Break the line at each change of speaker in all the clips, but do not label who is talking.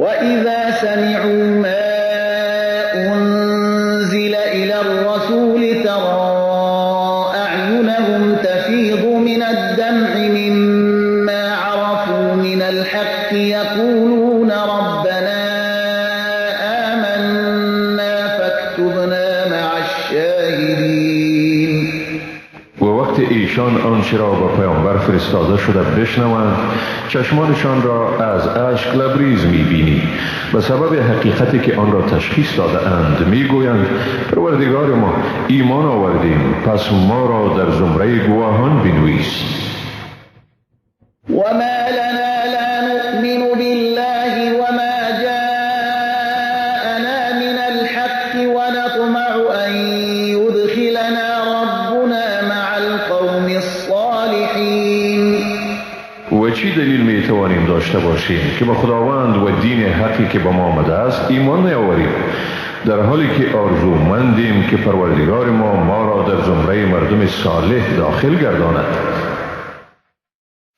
وإذا سمعوا ما أنزل إلى الرسول ترى أعينهم تفيض من الدمع مما عرفوا من الحق يقولون ربنا آمنا فاكتبنا مع الشاهدين.
و وقت ایشان آنچه را به پیامبر فرستاده شده بشنوند، چشمانشان را از اشک لبریز می‌بینی. به سبب حقیقتی که آن را تشخیص داده اند میگویند پروردگار ما ایمان آوردیم، پس ما را در زمره گواهان بنویس.
وما لنا لا نؤمن بالله وما جاءنا من الحق ونطمع أن يدخلنا ربنا مع القوم الصالحين.
و چی دلیل می توانیم داشته باشیم که به خداوند و دین حقی که به ما آمده است ایمان نیاوریم، در حالی که آرزومندیم که پروردگار ما را در زمره مردم صالح داخل گرداند.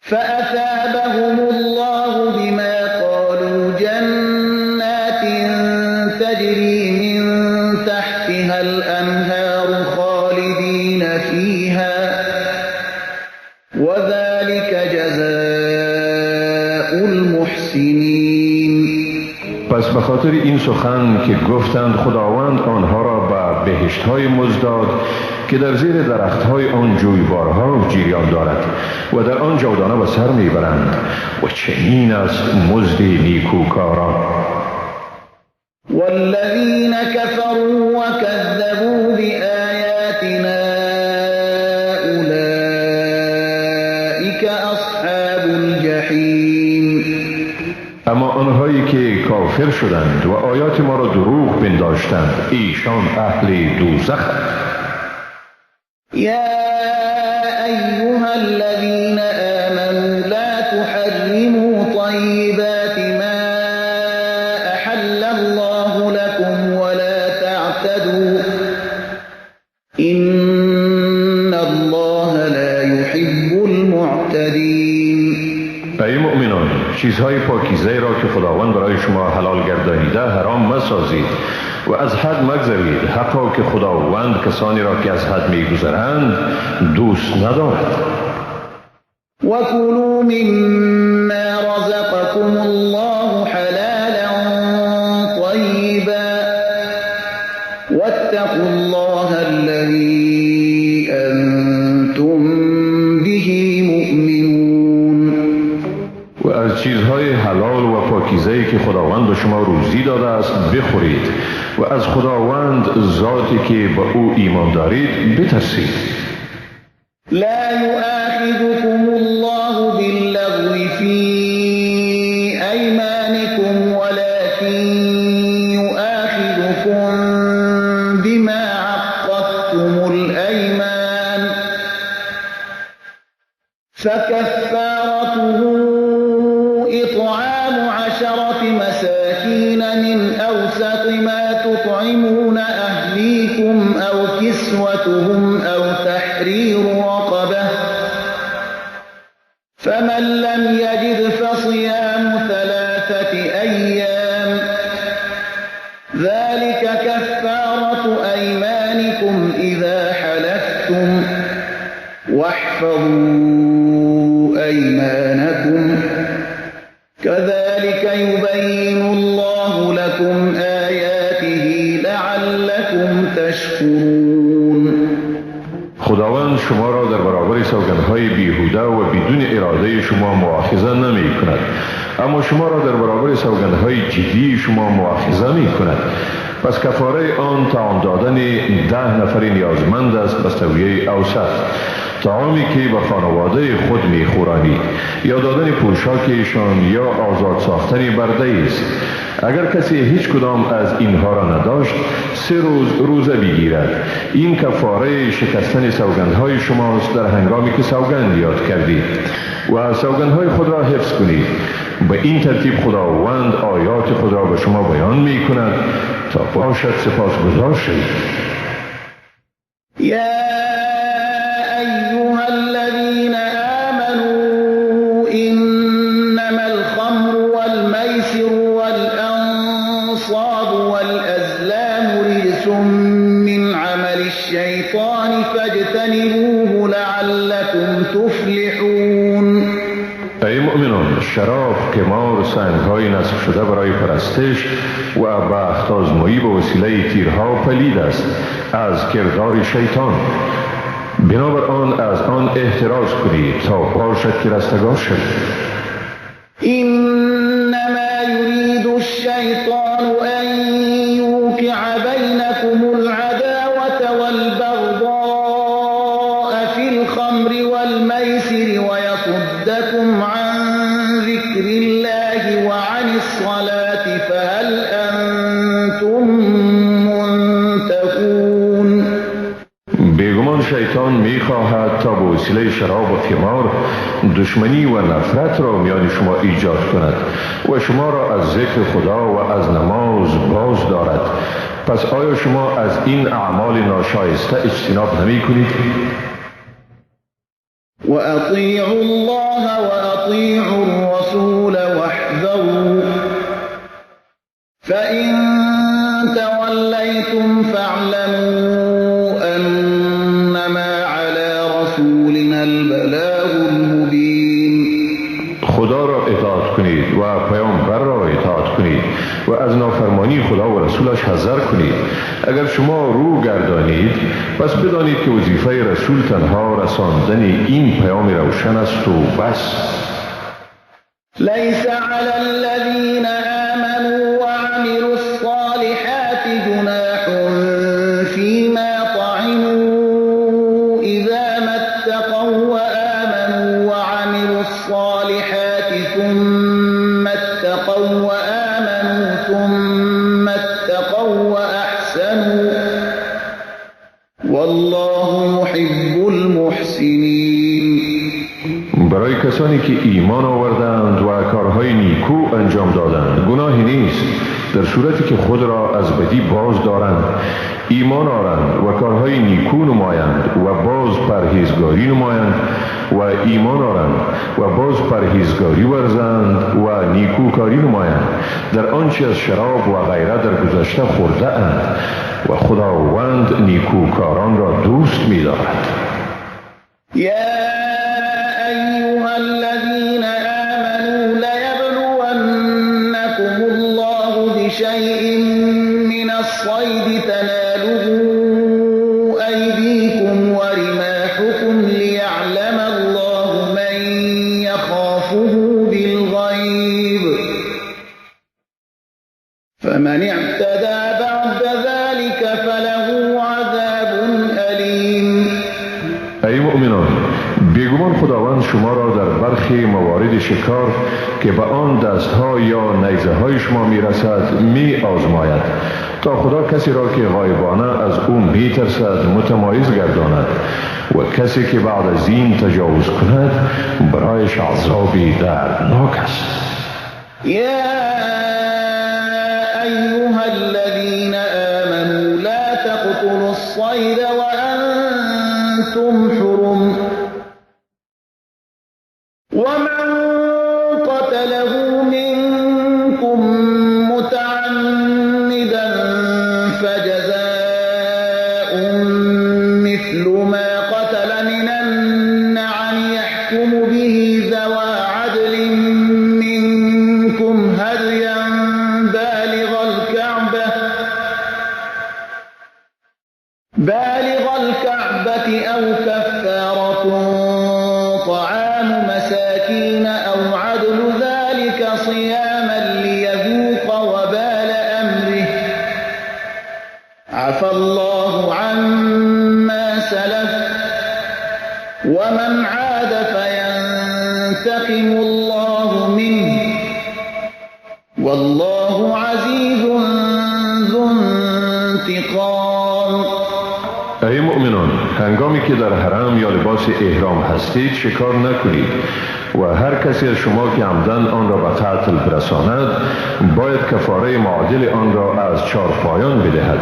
فأثابهم الله بما قالوا جنات تجري من تحتها الأنهار خالدين فيها وذلك جزاء المحسنين.
پس به خاطر این سخن که گفتند خداوند آنها را به بهشت‌های مزد داد که در زیر درخت‌های آن جویبارها جریان دارد و در آن جاودانه به سر میبرند، و چنین است مزد نیکوکاران.
والذین كفروا وكذبوا بآیاتنا اولئک اصحاب الجحیم.
اما آنهایی که کافر شدند و آیات ما را دروغ پنداشتند، ایشان اهل دوزخ.
یا ایها الذین آمنوا لا تحرموا طیبات ما احل الله لكم ولا تعتدوا ان الله لا يحب المعتدین.
ای مؤمنان، چیزهای پاکیزه را که خداوند برای شما حلال گردانیده حرام مسازید و از حد مگذرید، حقا که خداوند کسانی را که از حد میگذرند دوست ندارد.
وکلوا مما رزقكم الله حلالا طیبا واتقوا الله الذی انتم به مؤمنون.
و از چیزهای حلال و پاکیزه‌ای که خداوند به شما روزی داده است بخورید و از خداوند ذاتی که به او ایمان دارید بترسید.
لا يؤاخذكم الله باللغو في أيمانكم ولكن يؤاخذكم بما عقدتم الأيمان فكفارته إطعام 10 مساكين من أوسط ما تطعمون أهليكم أو كسوتهم أو تحرير رقبة فمن لم يجد فصيام 3 أيام ذلك كفارة أيمانكم إذا حلفتم واحفظوا أيمانكم كذلك يبين الله لكم آياته لعلكم تشكرون.
خداوند شما را در برابر سوگندهای بیهوده و بدون اراده شما مؤاخذه نمی کند، اما شما را در برابر سوگندهای جدی شما مؤاخذه می کند. پس کفاره آن طعام دادن 10 نفر نیازمند است به سویه اوسط، طعامی که به خانواده خود میخورانید، یا دادن پوشاک ایشان یا آزاد ساختن برده است. اگر کسی هیچ کدام از اینها را نداشت، 3 روز روزه بگیرد. این کفاره شکستن سوگندهای شماست در هنگامی که سوگند یاد کردید، و سوگندهای خود را حفظ کنید. به این ترتیب خداوند آیات خود را به شما بیان می کند تا باشد سپاسگزار شوید.
یا ایها الذین آمنوا انما الخمر والمیسر والأنصاب فاجتنبوه لعلكم تفلحون.
ای مؤمنان، شراب، قمار، سنگ‌های نصب شده برای پرستش و بخت آزمایی به وسیله تیرها پلید است از کردار شیطان. بنابر آن از آن احتراز کنید تا باشد که رستگار شوید.
انما يريد الشیطان ان يوقع بینکم العداوة والبغضاء في الخمر والمیسر ويصدكم عن ذكر الله وعن الصلاة فهل انتم منتهون.
بیگمان شیطان میخواهد تا به وسیله شراب و قمار دشمنی و نفرت را میان شما ایجاد کند و شما را از ذکر خدا و از نماز باز دارد. پس آیا شما از این اعمال ناشایسته اجتناب نمی کنید؟
و اطیعوا الله و اطیعوا الرسول واحذروا فإن تولیتم فاعلموا انما علی رسولنا البلاغ المبین.
خدا را اطاعت کنید و پیامبر را اطاعت کنید و از نافرمانی خدا و رسولش حذر کنید. اگر شما رو گردانید پس بدانید که وظیفه رسول تنها رساندن این پیام روشن است و بس.
لیس علی الذین آمنوا وعملوا الصالحات جناح فيما طعموا اذا ما اتقوا وآمنوا وعملوا الصالحات ثم اتقوا وآمنوا ثم اتقوا وأحسنوا والله يحب المحسنین.
برای کسانی که ایمان آوردند و کارهای نیکو انجام دادند گناهی نیست در صورتی که خود را از بدی باز دارند، ایمان آرند و کارهای نیکو نمایند و باز پرهیزگاری نمایند و ایمان آرند و باز پرهیزگاری ورزند و نیکوکاری نمایند در آنچه از شراب و غیره در گذشته خورده اند و خداوند نیکوکاران را دوست می‌دارد.
یا ایها الذین آمنوا لیبلونکم الله بشیء من الصید تناله ایدیکم ورماحکم لیعلم الله من یخافه بالغیب فمن اعتدى بعد ذلك فله عذاب الیم.
ای مؤمنان، بیگمان خداوند شما را در برخی موارد شکار که به آن دستها یا نیزه های شما میرسد می آزماید تا خدا کسی را که غایبانه از او میترسد متمایز گرداند و کسی که بعد از این تجاوز کند برایش عذابی دردناک است.
یا ایها الذین آمنوا لا تقتلوا الصید وانتم حرم ومن قتله منكم متعمدا فجزاء مثل ما قتل من النعم يحكم به ذوى عدل منكم هديا بالغ الكعبة أو كفارة طعام مساكين أو عدل ذلك صياما ليذوق وبال أمره عفى الله عما سلف ومن عاد فينتقم الله منه والله عزيز ذو انتقام.
ای مؤمنان، هنگامی که در حرم یا لباس احرام هستید شکار نکنید و هر کسی از شما که عمدن آن را به قتل برساند باید کفاره معادل آن را از چارپایان بدهد،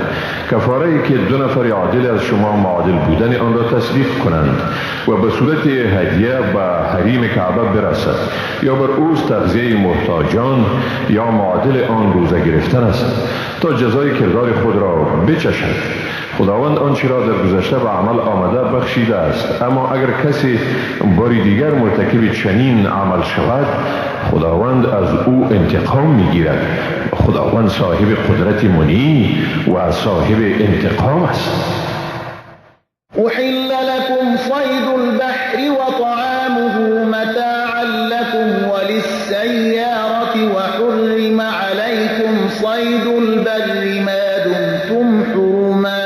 کفاره ای که 2 نفر عادل از شما معادل بودن آن را تصدیق کنند و به صورت هدیه به حریم کعبه برسد، یا بر اوست تغذیه محتاجان یا معادل آن روزه گرفتن است تا جزای کردار خود را بچشد. خداوند آنچه را در گذشته به عمل آمده بخشیده است، اما اگر کسی باری دیگر مرتکب چنین عمل شود خداوند از او انتقام میگیرد. خداوند صاحب قدرت منی و صاحب انتقام است.
احل لكم صيد البحر وطعامه متاعا لكم وللسيارة وحرم عليكم صيد البر ما دمتم حرما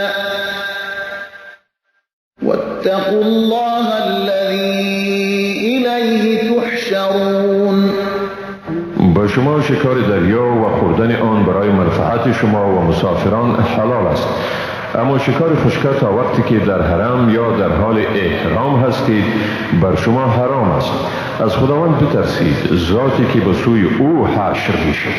واتقوا الله الذي إليه تحشرون.
با شما شکار دریا و خوردن آن برای منفعت شما و مسافران حلال است، اما شکار خشکه تا وقتی که در حرم یا در حال احرام هستید بر شما حرام است. از خداوند بترسید، ذاتی که به سوی او حشر میشد.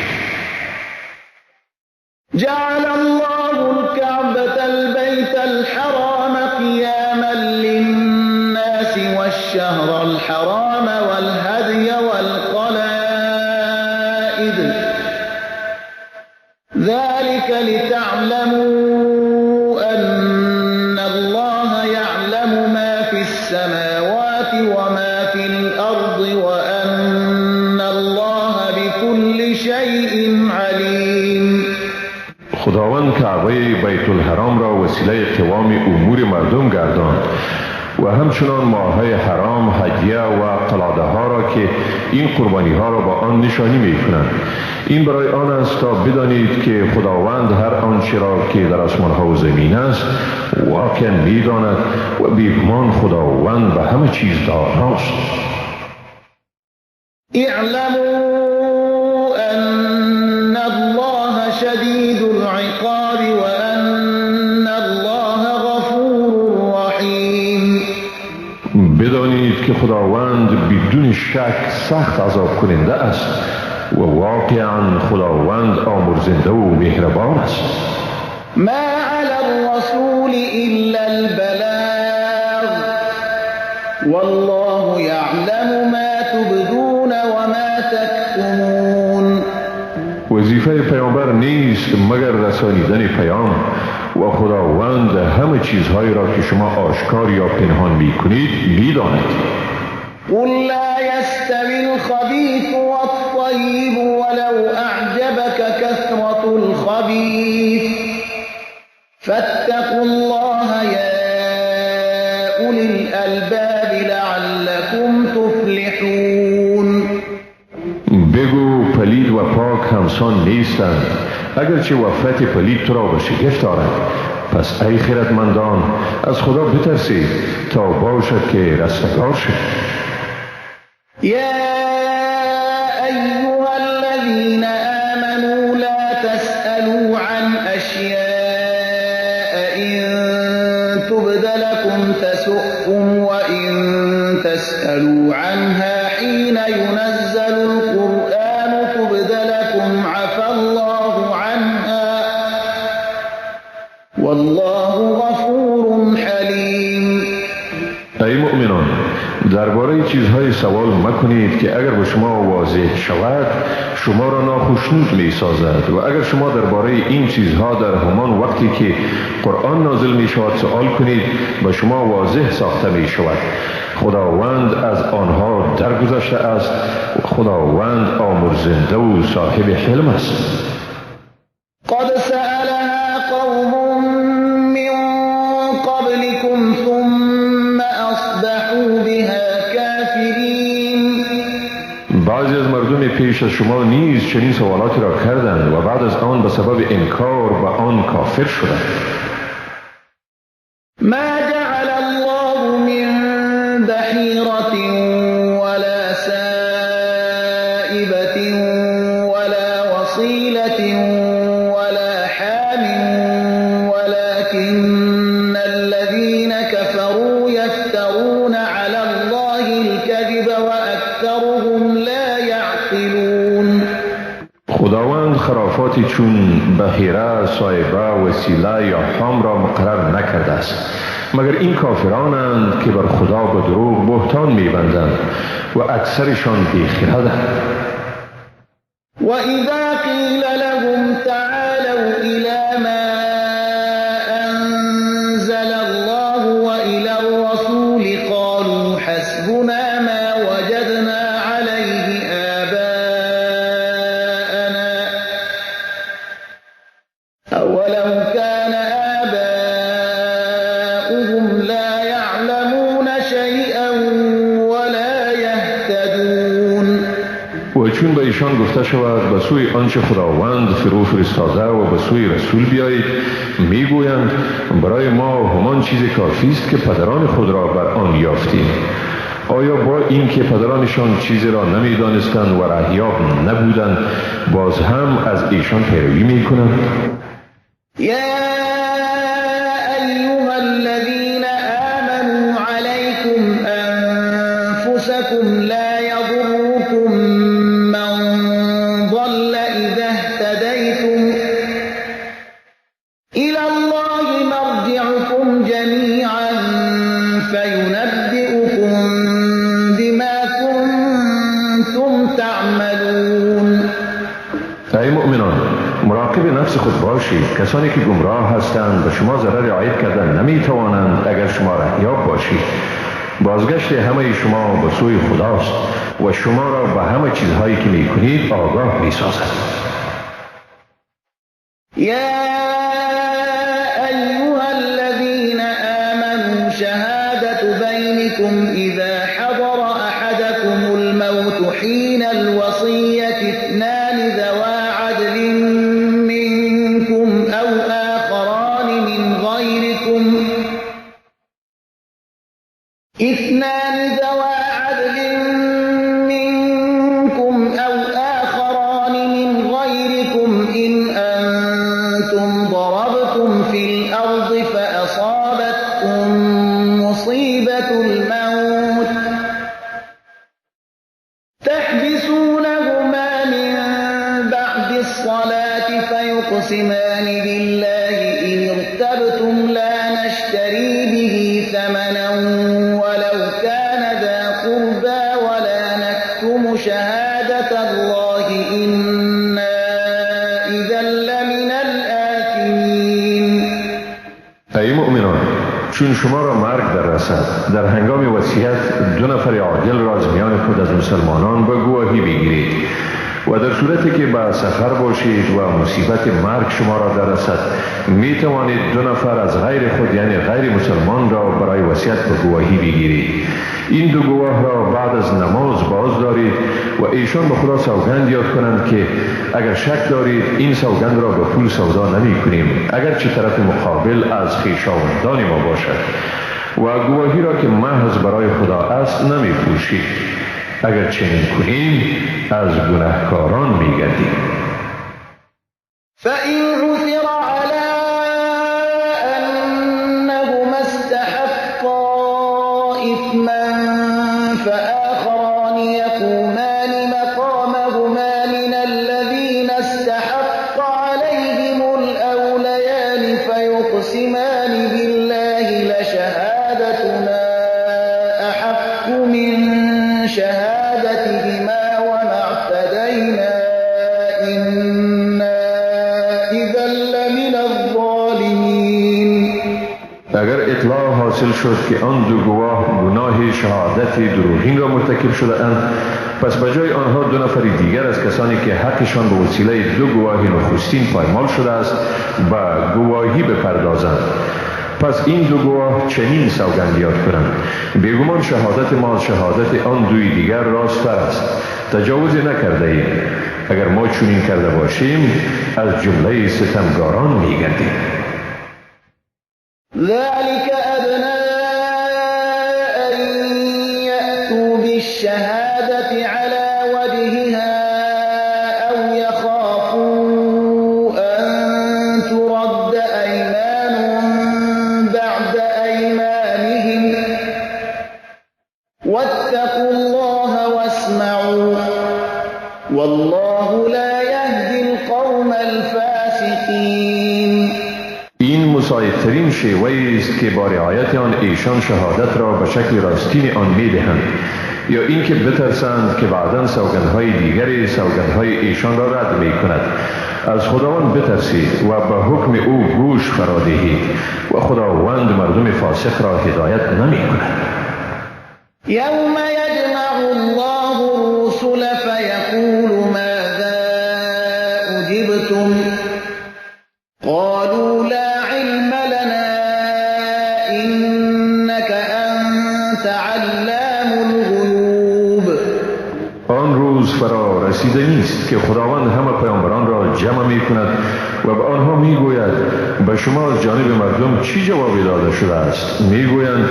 جعل الله الكعبة البيت الحرام قياما للناس والشهر الحرام والهدي والقلائد ذلك لتعلموا أن الله يعلم ما في السماوات وما في الأرض وأن الله بكل شيء عليم.
خداوند کعبه بیت الحرام را وسیله قوام امور مردم گرداند و همچنان ماه‌های حرام، هدیه و قلاده ها را که این قربانی ها را با آن نشانی می کنند. این برای آن است تا بدانید که خداوند هر آنچه را که در آسمان ها و زمین است واقعا می داند و بیگمان خداوند به همه چیز داناست.
اعلموا ان الله شدید العقاب وان الله غفور رحیم.
بدانید که خداوند بدون شک سخت عذاب کننده است و واقعا خداوند آمرزنده و مهربان است.
ما علی الرسول الا البلاغ والله یعلم ما تبدون وما تکتمون.
وظیفه پیامبر نیست مگر رسانیدن پیام و خداوند همه چیزهایی را که شما آشکار یا پنهان میکنید میداند.
قل لا يستوي الخبيث والطيب ولو أعجبك كثرة الخبيث فاتقوا الله يا أولي الألباب لعلكم تفلحون.
بگو پلید و پاک همسان نیستند، اگرچه وفرت پلید تو را به شگفت آرد. پس ای خردمندان از خدا بترسید تا باشد که رستگار شد.
يا أيها الذين آمنوا لا تسألوا عن أشياء إن تبد لكم تسؤكم وإن تسألوا عنها حين ينزل القرآن تبد لكم عفا الله عنها والله غفور حليم.
ای مؤمنان، درباره چیزهای سوال مکنید که اگر به شما واضح شود شما را ناخشنود می سازد و اگر شما درباره این چیزها در همان وقتی که قرآن نازل می شود سوال کنید به شما واضح ساخته می شود. خداوند از آنها درگذشته است و خداوند آمرزنده و صاحب حلم است.
قد سألها قوم من قبلكم ثم اصبحوا بها کافرین.
بعضی از مردم پیش از شما نیز چنین سوالاتی را کردند و بعد از آن به سبب انکار به آن کافر شدند.
ما جعل الله من بحیرة ولا سائبة ولا وصیلة ولا حام ولكن الذين كفروا يفترون على الله الكذب وأكثرهم لا يعقلون.
خداوند خداوند خرافاتی چون بحیره، صایبه، وسیله یا حام را مقرر نکرده است، مگر این کافرانند که بر خدا به دروغ بهتان می‌بندند و اکثرشان بی‌خردند.
و اذا قیل لهم تعالوا الى ما انزل الله و الى الرسول قالوا حسبنا ما وجدنا عليه آباءنا اولو كان آباؤهم لا يعلمون شيئا ولا يهتدون.
و چون به ایشان گفته شود به سوی آنچه خداوند فرو فرستاده و به سوی رسول بیایید، میگویند برای ما همان چیز کافی است که پدران خود را بر آن یافتیم. آیا با اینکه پدرانشان چیزی را نمیدانستند و رهیاب نبودند باز هم از ایشان پیروی میکنند؟
یا ایها الذین آمنوا علیکم انفسکم لا یضرکم من ضل اذا اهتدیتم الی الله مرجعکم جمیعا فینبئکم بما کنتم تعملون.
ای مؤمنان، مراقب نفس خود باشید. کسانی که گمراه هستند به شما ضرر عاید کردن نمی توانند اگر شما رهیاب باشید. بازگشت همه شما به سوی خداست و شما را به همه چیزهایی که می کنید آگاه می سازد.
یا ایها الذین آمنوا شهادت بینکم اذا حضر احدکم الموت حین الوصیة اثنان ذوا عدل منکم او آخران من غیرکم اثنان ذوا عدل منكم أو آخران من غيركم إن أنتم ضربتم في الأرض فأصابتكم مصيبة الموت تحبسونهما من بعد الصلاة فيقسمان بالله إن ارتبتم لا نشتري به ثمنا ولو كان ذا قربى ولا نكتم شهادة الله إنا إذا لمن الآثمين.
ای مؤمنان، چون شما را مرگ در رسد، در هنگام وصیت دو نفر عادل را از میان خود از مسلمانان به گواهی بگیرید و در صورتی که به سفر باشید و مصیبت مرگ شما را در رسد، می توانید دو نفر از غیر خود یعنی غیر مسلمان را برای وصیت به گواهی بگیرید. این دو گواه را بعد از نماز باز دارید و ایشان به خدا سوگند یاد کنند که اگر شک دارید این سوگند را به پول سودا نمی کنیم، اگر چه طرف مقابل از خویشاوندان ما باشد، و گواهی را که محض برای خدا است نمی پوشید. اگر چنین کنیم از گناهکاران می‌گردیم.
فإن عثر على أنهما استحقا إثما فآخران يقومان مقامهما من الذين استحق عليهم الأوليان فيقسمان بالله لشهادتنا أحق من شهادتهما وما اعتدينا إنا إذا لمن الظالمين.
اگر اطلاع حاصل شد که آن دو گواه گناه شهادت دروغین را مرتکب شده اند، پس به جای آنها دو نفر دیگر از کسانی که حقشان به وسیله دو گواه نخستین پایمال شده است به گواهی بپردازند. پس این دو گواه چنین سوگند یاد کنند: بیگمان شهادت ما از شهادت آن دوی دیگر راست‌تر است، تجاوز نکرده ایم. اگر ما چنین کرده باشیم از جمله ستمگاران می‌گردیم.
ذلك أدنى أن يأتوا بالشهادة على وجهها أو يخافوا أن ترد أيمان بعد أيمانهم واتقوا الله واسمعوا والله لا يهدي القوم القوم الفاسقين.
این مساعدترین شیوه است که با رعایت آن ایشان شهادت را به شکل راستین آن میدهند، یا اینکه بترسند که بعداً سوگندهای دیگری سوگندهای ایشان را رد می کند. از خداوند بترسید و به حکم او گوش فرا دهید و خداوند مردم فاسق را هدایت نمی کند.
یوم یجمع الله الرسل فیقول ماذا اجبتم قالوا لا علم لنا انك انت علام الغیوب.
آن روز فرا رسیده نیست که خداوند همه پیامبران را جمع می کند و به آنها می گوید به شما از جانب مردم چی جوابی داده شده است؟ می گویند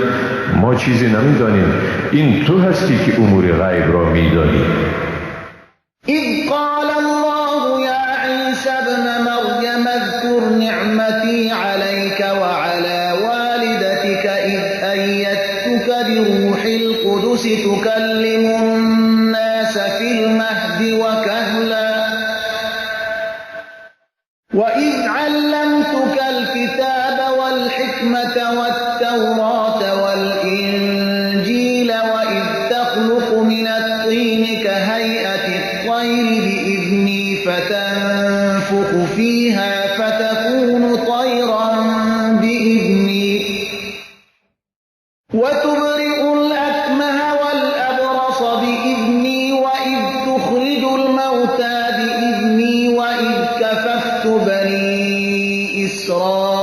ما چیزی نمی دانیم، این تو هستی که امور غیب را می دانی.
اذ قال الله یا عیسی ابن مریم اذکر نعمتی علیک وعلى والدتک اذ ایدتک بروح القدس تکلم الناس فی المهد وکهلا وإذ علمتك الكتاب والحكمة والتوراة والإنجيل وإذ تخلق من الطين كهيئة الطير بإذني فتنفخ فيها فتكون طيرا بإذني وتبرئ الأكمه والأبرص بإذني وإذ تخرج الموتى بإذني وإذ كففت بني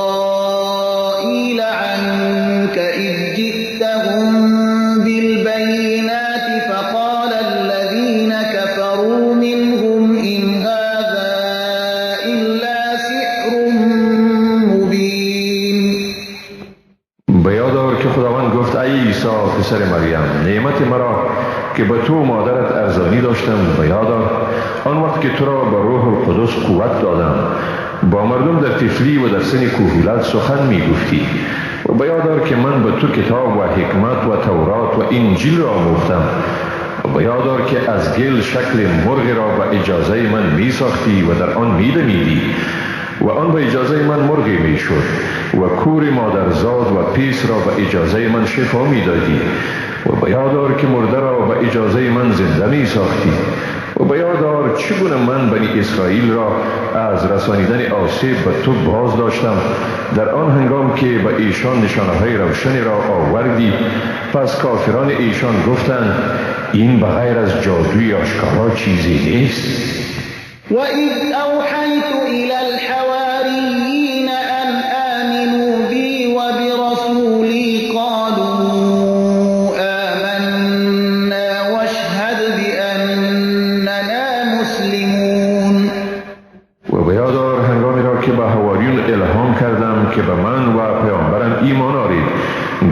إسرائيل عنك إذ جئتهم بالبينات فقال الذين كفروا منهم إن هذا إلا سحر مبين.
به یاد آور که خداوند گفت ای عیسی پسر مریم، نعمت مرا که به تو مادرت ارزانی داشتم به یاد آور، آن وقت که تو را با روح القدس قوت دادم، با مردم در طفلی و در سن کهولت سخن می گفتی، و به یاد آور که من به تو کتاب و حکمت و تورات و انجیل را آموختم، و به یاد آور که از گل شکل مرغ را به اجازه من می ساختی و در آن می دمیدی و آن به اجازه من مرغی می شد، و کور مادرزاد و پیس را به اجازه من شفا می دادی، و به یاد آور که مرده را به اجازه من زنده می ساختی، و به یاد آور چگونه من بنی اسرائیل را از رسانیدن آسیب به تو باز داشتم در آن هنگام که به ایشان نشانه های روشنی را آوردی. پس کافران ایشان گفتند این به غیر از جادوی آشکارا چیزی نیست.
وَإِذْ أَوْحَيْتُ إِلَى الْحَوَارِيِّينَ أَنْ آمِنُوا بِي وَبِرَسُولِي قَالُوا آمَنَّا وَاشْهَدْ بِأَنَّنَا مُسْلِمُونَ.
و به یاد آور هنگامی را که به حواریون الهام کردم که به من و پیامبرم ایمان آرید،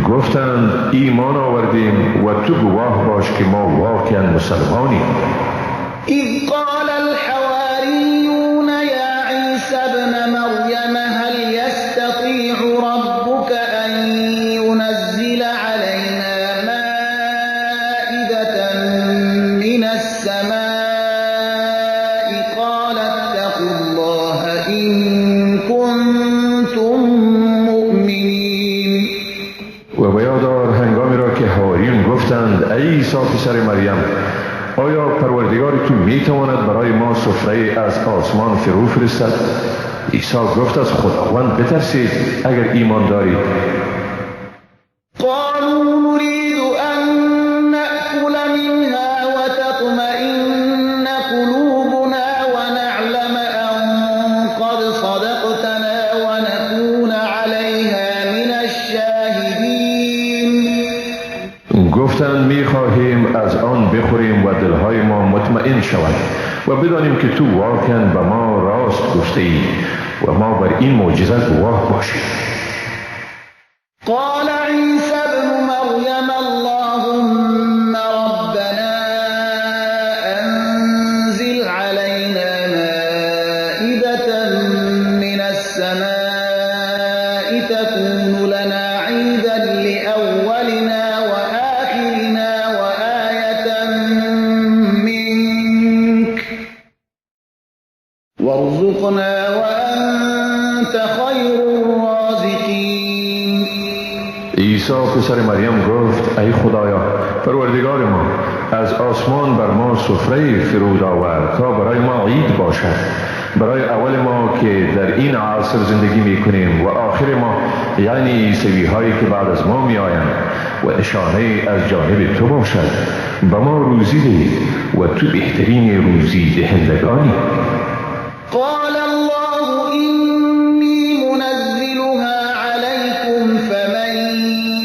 گفتند ایمان آوردیم و تو گواه باش که ما واقعا مسلمانیم.
اذ قال الحواریون یا عیسی ابن مریم هل یستطیع ربک ان ینزل علینا مائدة من السماء قال اتقوا الله ان کنتم مؤمنین.
و به یاد آور هنگامی را که حواریون گفتند ای عیسی پسر مریم، آیا پروردگار تو میتواند برای ما سفره از آسمان فرو فرستد؟ عیسی گفت از خداوند بترسید اگر ایمان دارید.
قالوا نريد ان نأكل منها وتطمئن قلوبنا ونعلم ان قد صدقتنا ونكون عليها من الشاهدين.
گفتند میخواهیم از آن بخوریم و دلهای ما مطمئن شود و بدانیم که تو واقعا به ما راست گفته ای و ما بر این معجزه گواه باشیم.
قال عیسی ابن مریم اللهم ربنا انزل علينا مائدة من السماء تكون لنا عيدا لأولنا وآخرنا وآية منك وارزقنا ارزقنا وأنت خير الرازقين.
عیسی پسر مریم گفت ای خدایا پروردگار ما، از آسمان بر ما سفره فرود آور تا برای ما عید باشد، برای اول ما که در این عصر زندگی می کنیم و آخر ما، یعنی عیسوی هایی که بعد از ما می آیند، و نشانه از جانب تو باشد. به ما روزی ده و تو بهترین روزی دهندگانی.
قال الله إني منزلها عليكم فمن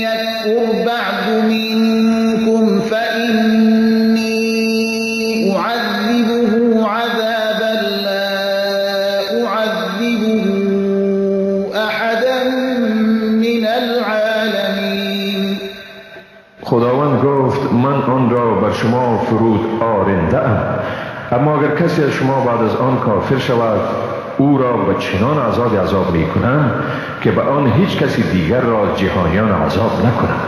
يكفر بعد منكم فإني أعذبه عذابا لا أعذبه أحدا من العالمين.
خداوند گفت من آن را بر شما فرود آرنده ام، اما اگر کسی از شما بعد از آن کافر شود، او را به چنان عذاب عذاب می کنم که به آن هیچ کسی دیگر را جهانیان عذاب نکنم.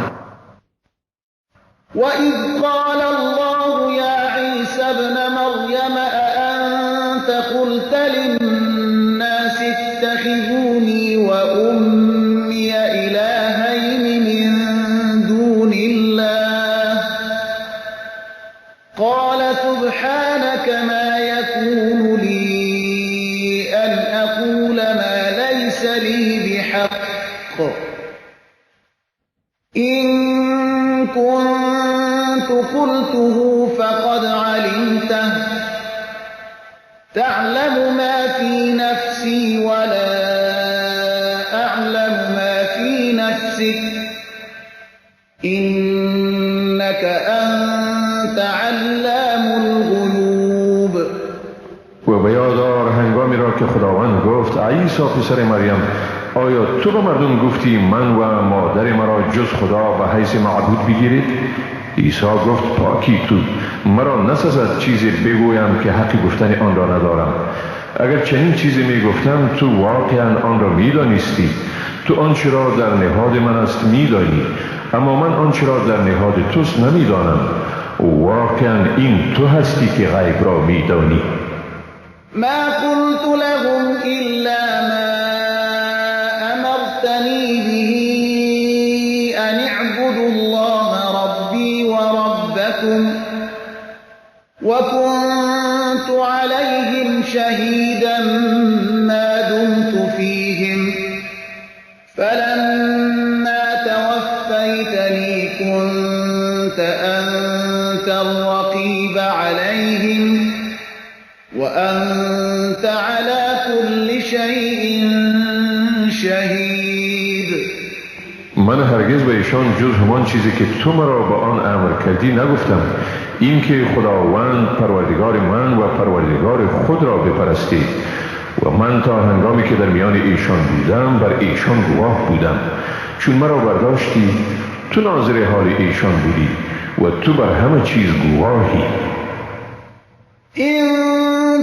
وَإِذْ قَالَ اللَّهُ يَا عِيسَى ابْنَ مَرْيَمَ أَأَنْتَ قُلْتَ لِلنَّاسِ اتَّخِذُونِي وَأُمِّيَ إِلَٰهَيْنِ مِنْ دُونِ اللَّهِ قَالَ سُبْحَانَكَ مَا يَكُونُ لِي أَنْ أَقُولَ مَا لَيْسَ لِي بِحَقٍّ إِنْ كُنْتُ قُلْتُهُ فَقَدْ عَلِمْتَهُ تَعْلَمُ مَا فِي نَفْسِي وَلَا أَعْلَمُ مَا فِي نَفْسِكَ إِنَّكَ أَنْتَ عَلَّامُ الْغُیُوبِ.
و به یاد آر هنگامی را که خداوند گفت عیسی پسر مریم، آیا تو به مردم گفتی من و مادر مرا جز خدا به حیث معبود بگیرید؟ عیسی گفت پاکی تو، مرا نسزد چیزی بگویم که حق گفتن آن را ندارم. اگر چنین چیزی می گفتم تو واقعا آن را می دانستی. تو آنچه را در نهاد من است می دانی، اما من آنچه را در نهاد توست نمی دانم. واقعا این تو هستی که غیب را می دانی.
ما قلت لهم إلا ما أمرتني به أن اعبدوا الله ربي وربكم وكنت عليهم شهيدا ما دمت فيهم فلما توفيتني كنت أنت الرقيب عليهم وأنت على كل شيء شهید.
من هرگز به ایشان جز همان چیزی که تو مرا به آن امر کردی نگفتم، اینکه خداوند پروردگار من و پروردگار خود را بپرستید، و من تا هنگامی که در میان ایشان بودم بر ایشان گواه بودم. چون مرا برداشتی تو ناظر حال ایشان بودی و تو بر همه چیز گواهی.
إن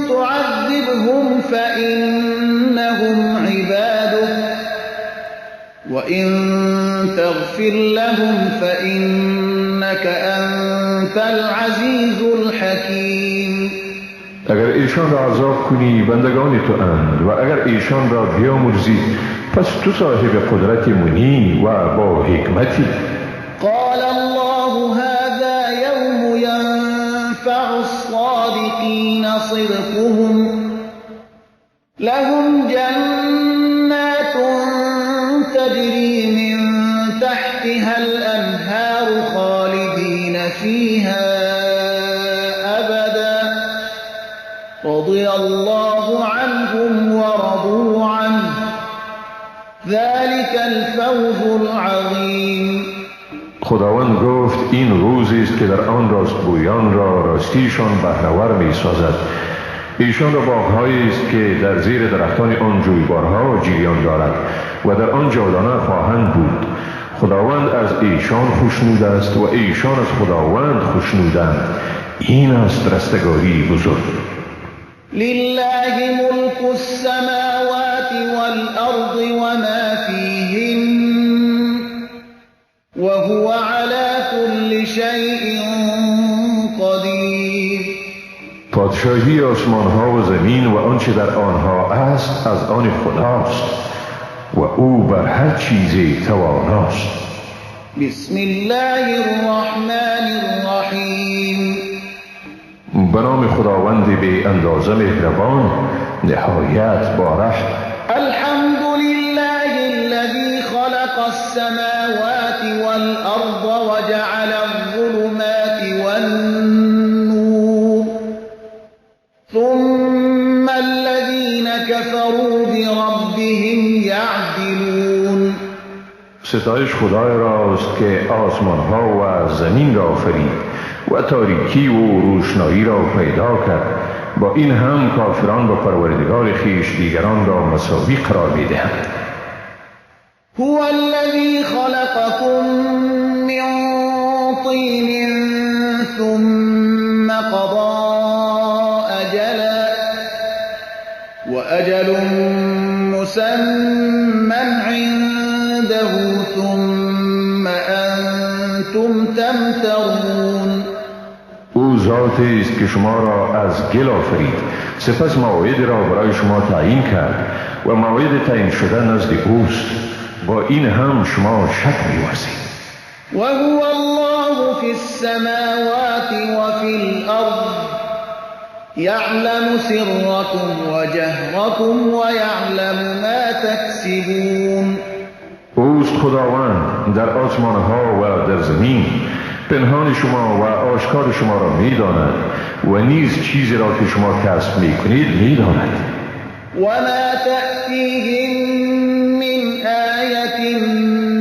تعذبهم فإنهم عبادك وإن تغفر لهم فإنك أنت العزيز الحكيم.
اگر ایشان را عذاب کنی بندگان تو اند، و اگر ایشان را بیامرزی پس تو صاحب قدرت منی و با حکمتی.
قال الله هذا يوم ينفع الصادقين صدقهم لهم جنات تجري من تحتها الأنهار خالدين فيها أبدا رضي الله عنهم ورضوا عنه ذلك الفوز العظيم.
خداوند گفت این روزی است که در آن راستگویان را راستیشان بهره‌ور می‌سازد. ایشان را باغ‌هایی است که در زیر درختان آن جویبارها جریان دارد و در آن جاودانه خواهند بود. خداوند از ایشان خوشنود است و ایشان از خداوند خوشنودند. این است رستگاری بزرگ.
لله ملك السماوات والأرض وما فيهن وهو على كل شيء قدير.
پادشاهی پادشاهی آسمان ها و زمین و آنچه در آنها است از آن خداست و او بر هر چیزی تواناست.
بسم الله الرحمن الرحیم.
به نام خداوند بی اندازه مهربان نهایت بارحم.
الحمد لله الذي خلق السماوات والأرض وجعل الظلمات والنور ثم الذين كفروا بربهم يعدلون.
ستایش خدای راست که آسمان ها و زمین را آفرید و تاریکی و روشنایی را پیدا کرد. با این هم کافران با پروردگار خویش دیگران را مساوی قرار می‌دهند.
هو الذي خلقكم من طين ثم قضى أجلا وأجل مسمى عنده ثم أنتم تمترون.
او ذاتی است که شما را از گل آفرید، سپس موعد را برای شما تعیین کرد و موعد تعیین شده نزد اوست. با این هم شما شک می‌ورزید.
و هو الله فی السماوات و فی الارض یعلم سرکم و جهرکم و یعلم ما تکسبون.
اوست خداوند در آسمانها و در زمین، پنهان شما و آشکار شما را می‌داند و نیز چیزی را که شما کسب می‌کنید می‌داند.
و ما تأتیهم من آیة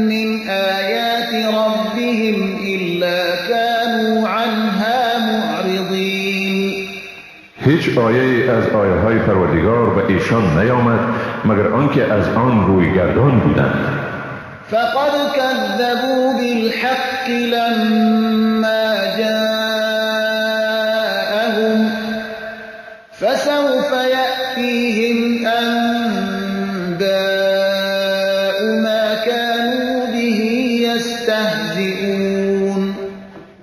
من آیات ربهم إلا كانوا عنها معرضین.
هیچ آیه از آیه های پروردگار به ایشان نیامد مگر آنکه از آن روی گردان بودند.
فقد كذبوا بالحق لما جاءهم فسوف يأتيهم أنباء ما كانوا به يستهزئون.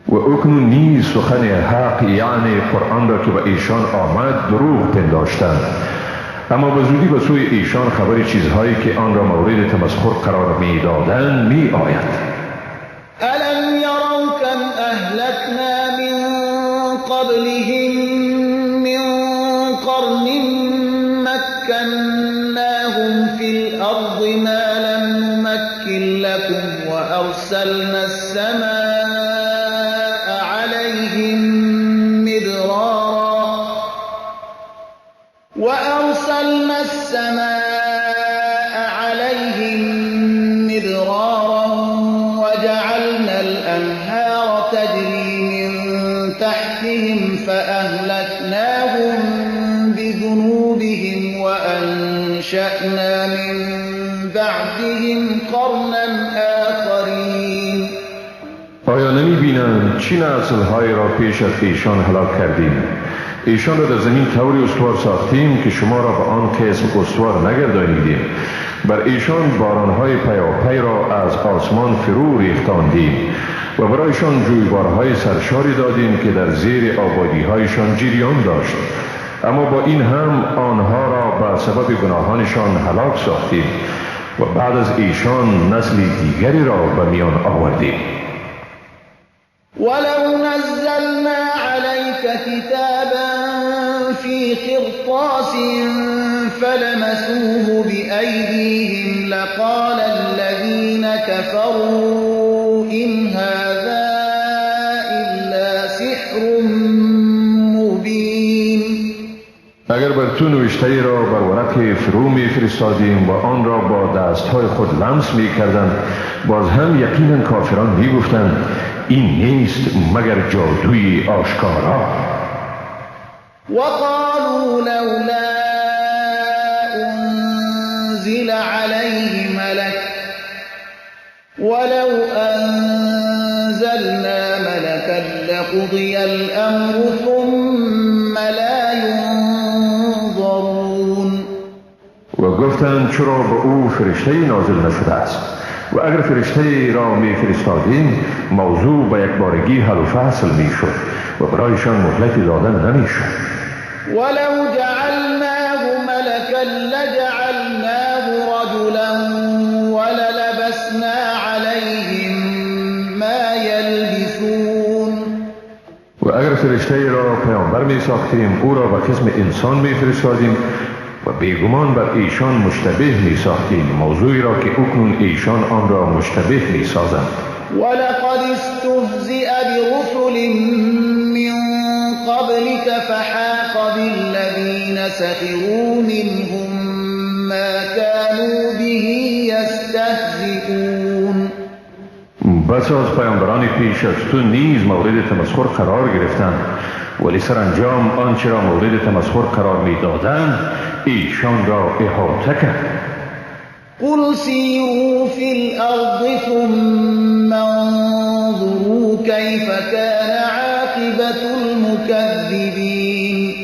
و اکنون نیز سخن حق یعنی قرآن را که به ایشان آمد دروغ پنداشتند، اما به زودی به سوی ایشان خبر چیزهایی که آن را مورد تمسخر قرار می‌دادند می آید.
الم یروا کم اهلکنا من قبلهم من قرن مکناهم فی الارض ما لم نمکن لکم وارسلنا السماء علیهم مدرارا وأرسلنا السماء عليهم مدرارا وجعلنا الأنهار تجري من تحتهم فأهلكناهم بذنوبهم وأنشأنا من بعدهم قرنا آخرين.
آیا نمی‌بینند چه نسل‌هایی را پیش از ایشان هلاک کردیم؟ ایشان را در زمین طوری استوار ساختیم که شما را به آن قسم استوار نگردانیدیم. بر ایشان بارانهای پیاپی را از آسمان فرو ریختاندیم و برایشان جویبارهای سرشاری دادیم که در زیر آبادیهایشان جریان داشت، اما با این هم آنها را به سبب گناهانشان هلاک ساختیم و بعد از ایشان نسل دیگری را به میان آوردیم.
ولو نزلنا عليك كتابا في قرطاس فلمسوه بأيديهم لقال الذين كفروا إن هذا إلا سحر مبين.
اگر بر تو نوشته را بر ورق فرو می فرستادیم و آن را با دستهای خود لمس می کردند، باز هم یقینا کافران می گفتند این نیست مگر جادوی آشکارا.
وقالوا لولا انزل عليه ملك ولو انزلنا ملكا لقضي الامر ثم لا ينظرون.
و گفتند چرا به او فرشته نازل نشده است؟ و اگر فرشته را می فرستادیم موضوع به یک بارگی حل و فصل می شد و برایشان مهلت دادن نمی شد.
ولو جعلناه ملكا لجعلناه رجلا وللبسنا عليهم ما يلبسون.
و اگر فرشته را پیامبر می ساختیم او را به قسم انسان می فرستادیم و بیگمان بر ایشان مشتبه می ساختیم، موضوعی را که اکنون ایشان آن را مشتبه می سازند.
ولقد استهزئ برسل من قبلك فحاق بالذين سخروا منهم ما كانوا به يستهزئون.
بس از پیامبران پیش از تو نیز مورد تمسخر قرار گرفتند، ولی سرانجام آنچه را مورد تمسخر قرار می‌دادند ایشان را احاطه کرد.
قل سیروا فی الارض ثم انظروا کیف کان عاقبة المکذبین.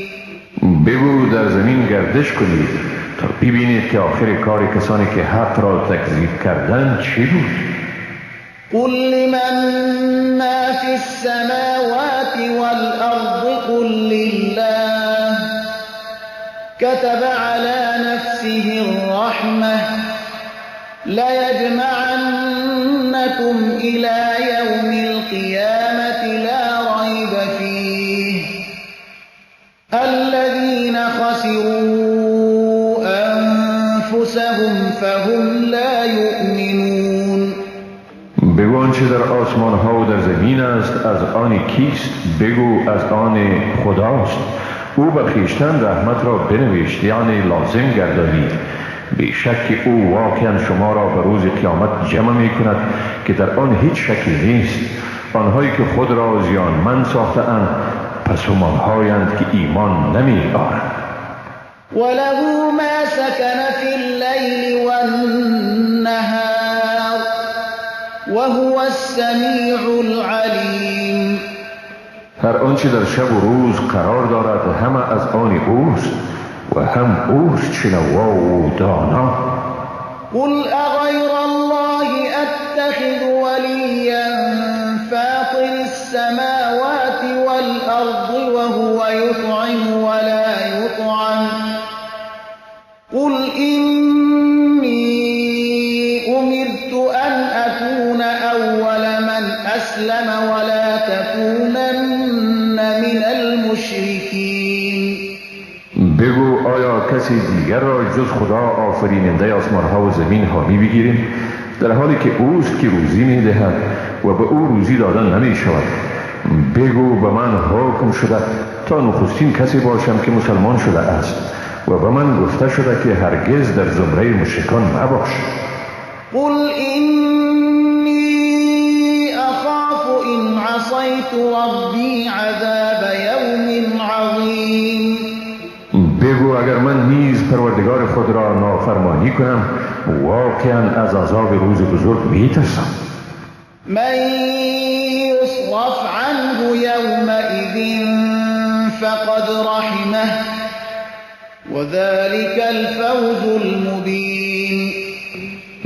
بگو در زمین گردش کنید تا ببینید که آخر کار کسانی که حق را تکذیب کردند چی بود.
قل لمن ما فی السماوات والارض قل لله كتب على نفسه الرحمة ليجمعنكم إلى يوم القيامة لا ريب فيه الذين خسروا أنفسهم فهم لا يؤمنون.
بگو آنچه در آسمان ها و در زمین است از آن کیست؟ بگو از آن خداست. او بر خویشتن رحمت را بنوشت، یعنی لازم گردانید. بیشک او واقعا شما را به روز قیامت جمع می کند که در آن هیچ شکی نیست. آنهایی که خود را زیانمند ساخته اند پس همانهایند که ایمان نمی آرند.
وله ما سکن فی اللیل والنهار وهو السمیع العلیم.
هر آنچه در شب و روز قرار دارد همه از آن اوست و هم اوست شنوا و دانا.
قل اغیر الله اتخذ ولیا فاطر السماوات والارض وهو یطعم ولا یطعم قل اینی امرت ان اکون اول من اسلم ولا تکونن من المشرکین.
بگو آیا کسی دیگر را جز خدا آفریننده آسمانها و زمین حامی بگیریم، در حالی که اوست که روزی میدهد و به او روزی دادن نمی شود؟ بگو به من حکم شده تا نخستین کسی باشم که مسلمان شده است و به من گفته شده که هرگز در زمره مشرکان مباش.
قل اینی اخاف ان عصیت ربی عذاب یوم عظیم.
بگو اگر من نیز پروردگار خود را نافرمانی کنم واقعا از عذاب روز بزرگ میترسم.
من یصرف عنه یومئذ فقد رحمه وذلك الفوز المبین.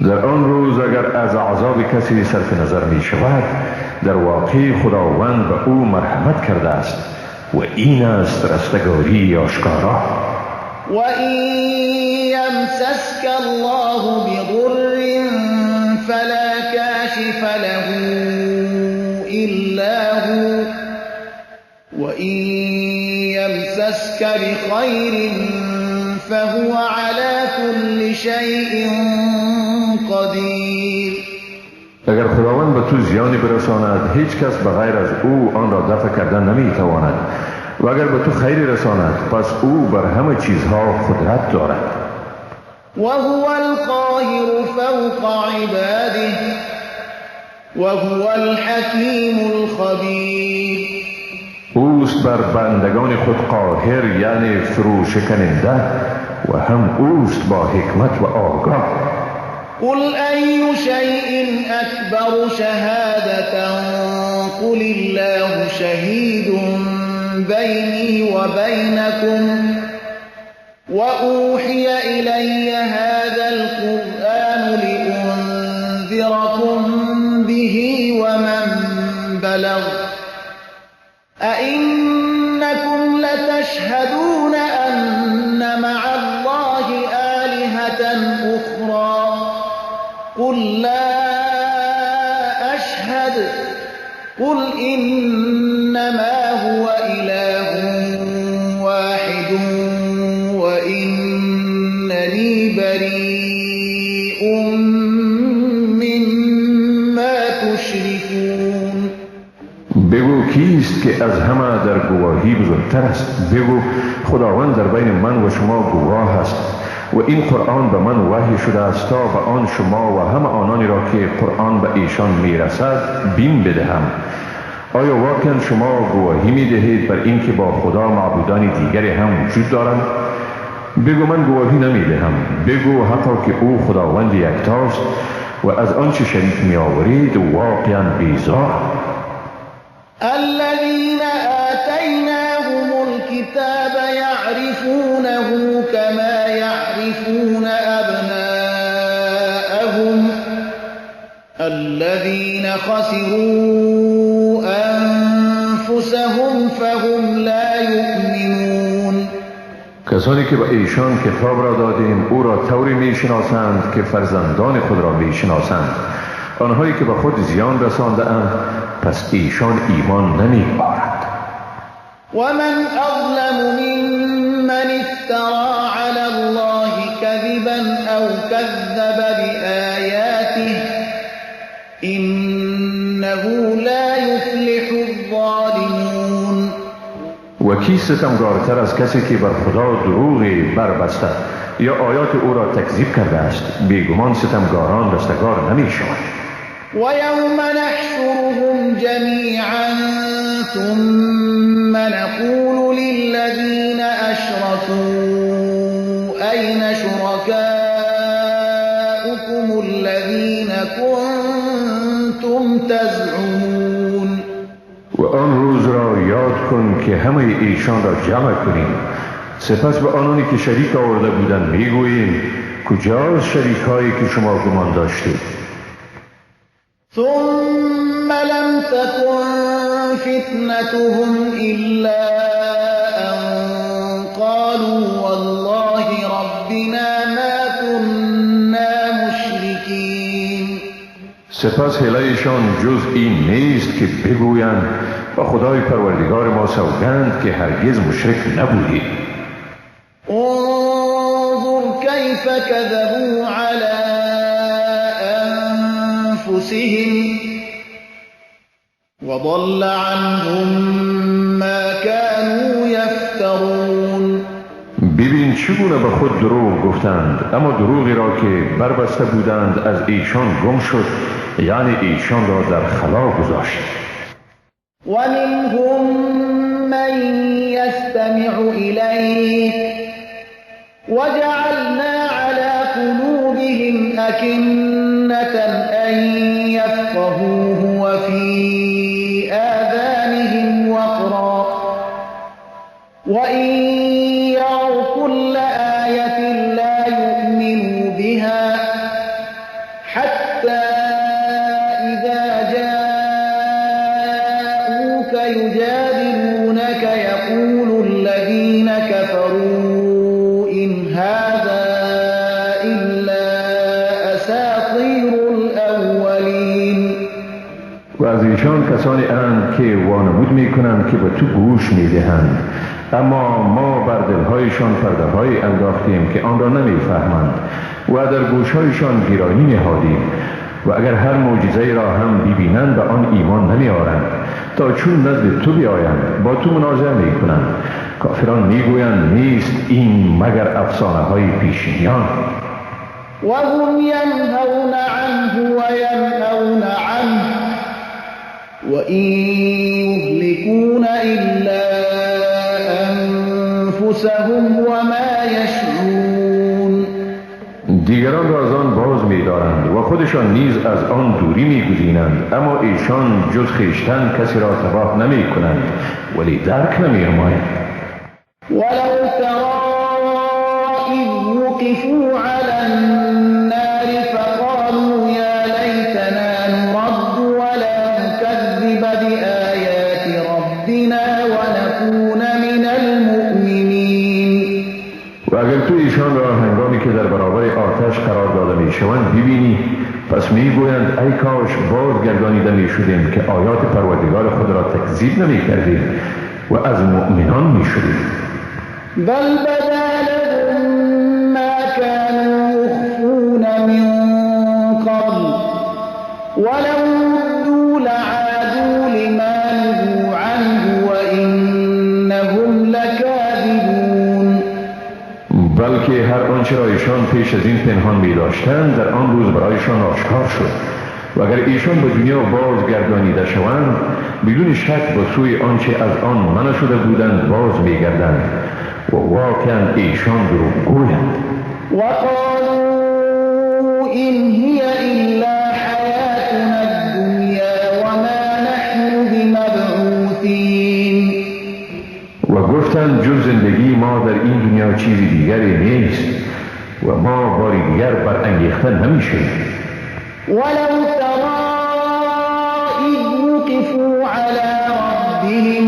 در آن روز اگر از عذاب کسی صرف نظر می شود در واقع خداوند به او مرحمت کرده است و این است رستگاری آشکارا.
و این یمسسک الله بضر فلا کاشف له الا هو و این یمسسک بخیر فهو على كل شیء قدیر.
اگر خداوند به تو زیانی برساند هیچ کس به غیر از او آن را دفع کردن نمیتواند و اگر به تو خیری رساند پس او بر همه چیزها قدرت دارد.
و هو القاهر فوق عباده و هو الحکیم الخبیر.
اوست بر بندگان خود قاهر، یعنی فرو شکننده، و هم اوست با حکمت و آگاه.
قل أي شيء أكبر شهادة قل الله شهيد بيني وبينكم وأوحي إلي هذا القرآن لأنذركم به ومن بلغ أئنكم لتشهدون أخرى قل لا أشهد قل إنما هو إله واحد وإنني بريء مما تشركون.
بگو کیست که از همه در گواهی بزرگتر است؟ بگو خداوند در بین من و شما گواه است و این قرآن به من وحی شده است تا به آن شما و همه آنانی را که قرآن به ایشان میرسد بیم بدهم. آیا واقعا شما گواهی میدهید بر اینکه با خدا معبودان دیگری هم وجود دارند؟ بگو من گواهی نمیدهم. بگو حقا که او خداوند یکتاست و از آنچه شریک میآورید واقعا بیزار.
الذين آتيناهم الكتاب يعرفونه كما يعرفون أبناءهم الذين خسروا أنفسهم فهم لا يؤمنون.
کسانی که به ایشان کتاب را دادیم او را طوری میشناسند که فرزندان خود را میشناسند. آنهایی که به خود زیان رسانده اند پس ایشان ایمان نمی‌آورند.
ومن أظلم ممن افترى على الله كذبا أو كذب بآياته إنه لا يفلح الظالمون.
و کی ستمگارتر از کسی که بر خدا دروغی بربسته یا آیات او را تکذیب کرده است؟ بیگمان ستمگاران رستگار نمی‌شوند.
ويوم نحشرهم جميعا ثم نقول للذين أشركوا أين شركاؤكم الذين كنتم تزعمون.
و آن روز را یاد کن که همه ایشان را جمع کنیم، سپس به آنانی که شریک آورده بودند میگوییم کجاست شریک هایی که شما گمان داشتید؟
ثم لم تكن فتنتهم إلا أن قالوا والله ربنا ما كنا مشركين.
سپس حیله‌شان جز این نیست که بگویند با خدای پروردگار ما سوگند که هرگز مشرک نبودیم.
انظر كيف كذبوا على أنفسهم وضل عنهم ما كانوا يفترون.
ببین چگونه به خود دروغ گفتند، اما دروغی را که بربسته بودند از ایشان گم شد، یعنی ایشان را در خلا گذاشت.
ومنهم من يستمع إليك وجعلنا على قلوبهم أكنة أن يفقهوه وفي آذانهم وقرا وإن يروا كل آية لا يؤمنوا بها حتى إذا جاءوك يجادلونك يقول الذين كفروا إن هذا إلا أساطير الأولين.
و از ایشان کسانی اند که وانمود میکنند که به تو گوش میدهند، اما ما بر دلهایشان پرده‌هایی انداختیم که آن را نمیفهمند و در گوشهایشان گیرانی نهادیم و اگر هر معجزه‌ای را هم ببینند به آن ایمان نمیآورند تا چون نزد تو بیایند با تو مناظره میکنند. کافران میگویند نیست این مگر افسانه های پیشینیان.
وهم ینهون عنه وینأون عنه وإن یهلکون إلا أنفسهم وما یشعرون.
دیگران را از آن باز می‌دارند و خودشان نیز از آن دوری می‌گزینند، اما ایشان جز خویشتن کسی را تباه نمی‌کنند ولی درک نمی‌نمایند.
ولو ترى إذ وقفوا على النار فقالوا يا ليتنا نرد ولا نكذب بآيات ربنا ونكون من المؤمنين.
و اگر تو ایشان را هنگامی که که در برابر آتش قرار داده می شوند ببینی، پس می گویند ای کاش بازگردانیده می شدیم که آیات پروردگار خود را تکذیب نمی کردیم و از مؤمنان می شدیم.
بل بدا لهم ما كانوا يخفون من قبل ولو ردوا لعادوا لما نهوا عنه وإنهم لكاذبون.
بلکه هر آنچه را ایشان پیش از این پنهان می داشتند در آن روز برایشان آشکار شد و اگر ایشان به دنیا بازگردانیده شوند بدون شک به سوی آنچه از آن منع شده بودند باز می گردند و واقعا ایشان دروغگویند.
وقالوا إن هي إلا حياتنا الدنيا وما نحن بمبعوثين.
و گفتند جز زندگی ما در این دنیا چیزی دیگری نیست و ما باری دیگر برانگیخته نمیشیم.
ولو ترى إذ وقفوا على ربهم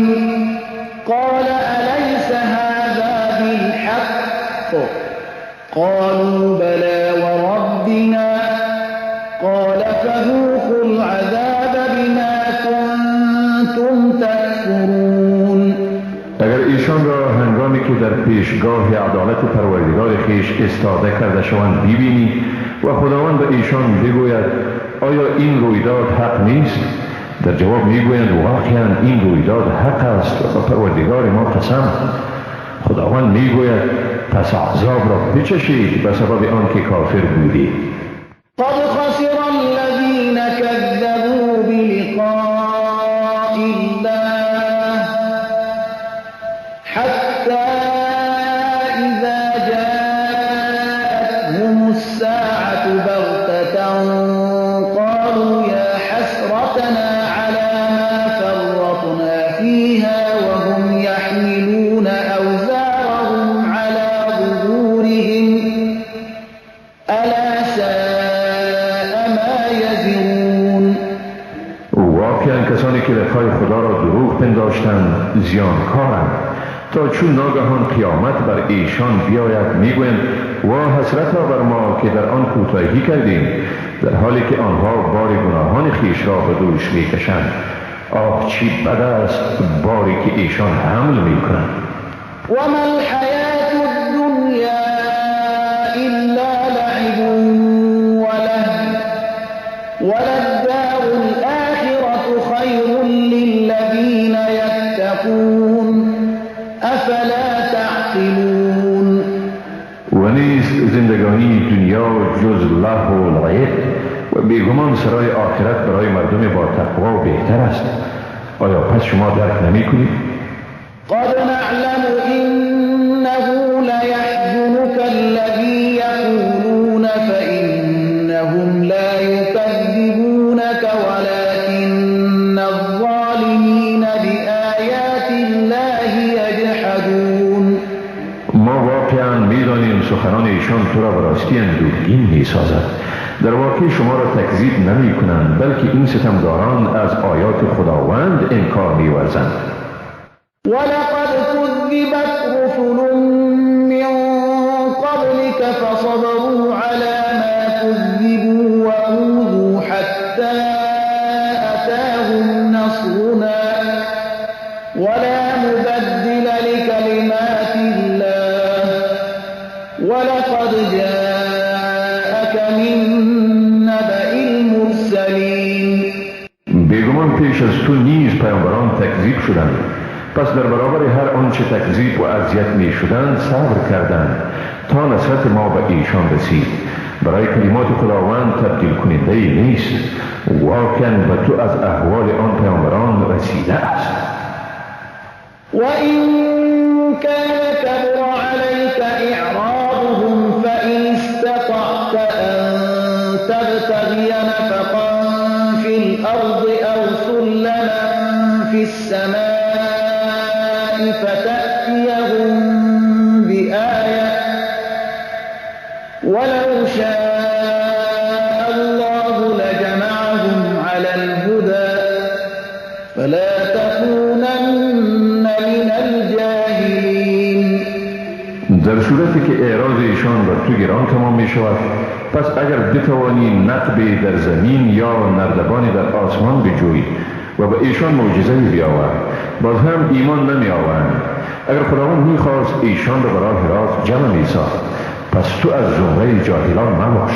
قال أليس هذا بالحق قالوا بلى وربنا قال فذوقوا العذاب بما كنتم تكفرون.
اگر ایشان را هنگامی که در پیشگاه عدالت پروردگار خویش استاده کرده شوند ببینی و خداوند به ایشان بگوید آیا این رویداد حق نیست؟ در جواب میگویند واقعا این رویداد حق است و به پروردگار ما قسم. خداوند میگوید پس عذاب را بچشید به سبب آنکه کافر بودید.
قد خسر الذين كذبوا بلقاء الله حتى إذا جاءتهم الساعة بغتة قالوا يا حسرتنا على ما فرطنا فيها وهم يحملون أوزارهم على ظهورهم ألا ساء ما يزرون.
واقعا کسانی که لقای خدا را دروغ پنداشتند زیانکارند تا چون ناگهان قیامت بر ایشان بیاید میگویند وا حسرتا بر ما که در آن کوتاهی کردیم، در حالی که آنها بار گناهان خویش را به دوش میکشند. آه چی بد است باری که ایشان حمل میکنند.
وما الحیاة الدنیا الا لعب ولهو وللدار الآخرة خیر للذین یتقون افلا تعقلون.
و نیست زندگانی دنیا جز لهو و لعب و بیگمان سرای آخرت برای مردم با تقوا بهتر است. آیا پس شما درک نمی کنید؟
قد نعلم انه لیحزنک الذی یقولون فإنهم لا یکذبونک ولکن الظالمین بآیات الله یجحدون.
ما واقعا میدانیم سخنان ایشان تو را به راستی اندوهگین میسازد. در واقع شما را تکذیب نمی کنند، بلکه این ستمداران از آیات خداوند انکار می ورزند.
ولقد كذبت رسل من قبلك فصبروا على ما كذبوا وأوذوا حتى أتاهم نصرنا ولا مبدل لكلمات الله ولقد جاءك من نبأ المرسلين.
بیگمان پیش از تو نیز پیامبران تکذیب شدند، پس در برابر هر آنچه تکذیب و اذیت می شدند صبر کردند تا نصرت ما به ایشان رسید. برای کلمات خداوند تبدیل کننده ای نیست. واقعا به تو از احوال آن پیامبران رسیده است.
وإن كان كبر عليك إعراضهم فإن استطعت أن تبتغي نفقا في الأرض أو سلما في السماء فتأتيهم بآية ولو شاء الله لجمعهم على الهدى فلا تكونن من الجاهلين.
در صورتی که اعراض ایشان بر تو گران تمام می شود، پس اگر بتوانی نقبی در زمین یا نردبانی در آسمان بجویی و به ایشان معجزه بیاور، باز هم ایمان نمی آورند. اگر خداوند می خواست ایشان را به راه راست جمع می ساخت، پس تو از زمره جاهلان مباش.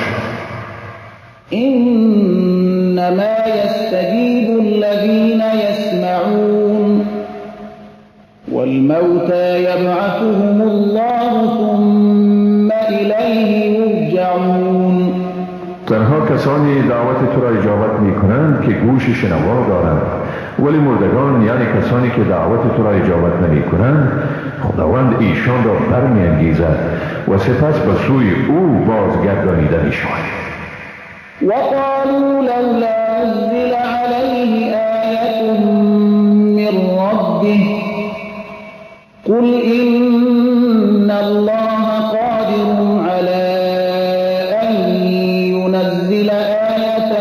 انما یستجیب الذین یسمعون والموتى یبعثهم الله ثم الیه یرجعون.
تنها کسانی دعوت تو را اجابت می کنند که گوش شنوا دارند، ولی مردگان، یعنی کسانی که دعوت تو را اجابت نمی کنند، خداوند ایشان را برمی انگیزد و سپس به سوی او بازگردانیده می شوند.
وقالوا لولا نزل علیه آیة من ربه قل إن الله قادر على أن ينزل آية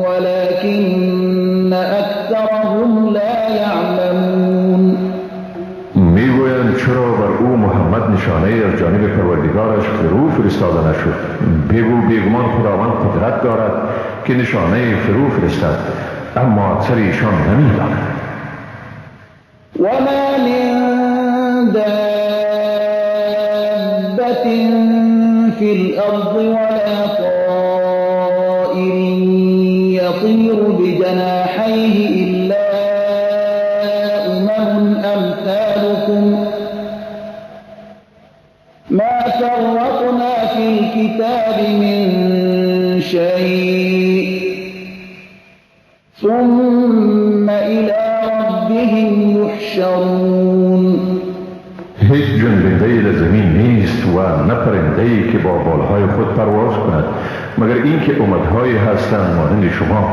ولكن أكثرهم لا يعلمون.
میگویند چرا بر او محمد نشانه از جانب پروردگارش فرو فرستاده نشد؟ بگو بیگمان خداوند قدرت دارد که نشانه فرو فرستد، اما اکثر ایشان نمیدانند.
وما من دابة في الأرض ولا طائر يطير بجناحيه إلا أمم أمثالكم ما فرطنا في الكتاب من شيء ثم إلى ربهم يحشرون.
هیچ جنبنده‌ای در زمین نیست و نه پرنده‌ای که با بالهای خود پرواز کند، مگر اینکه امت‌هایی هستند مانند شما.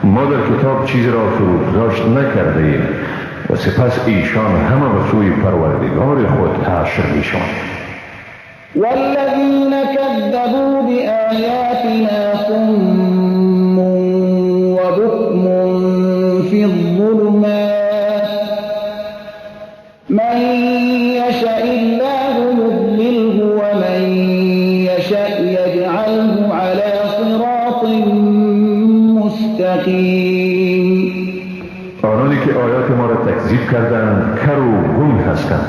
ما در کتاب چیزی را فروگذاشت نکرده ایم و سپس ایشان همه به سوی پروردگار خود حشر میشوند.
والذین كذبوا بآیاتنا صم وبکم فی الظلمات من يشاء الله يضلله ومن يشاء يجعله على صراط مستقیم.
آنانی که آیات ما را تکذیب کردند کر و گم هستند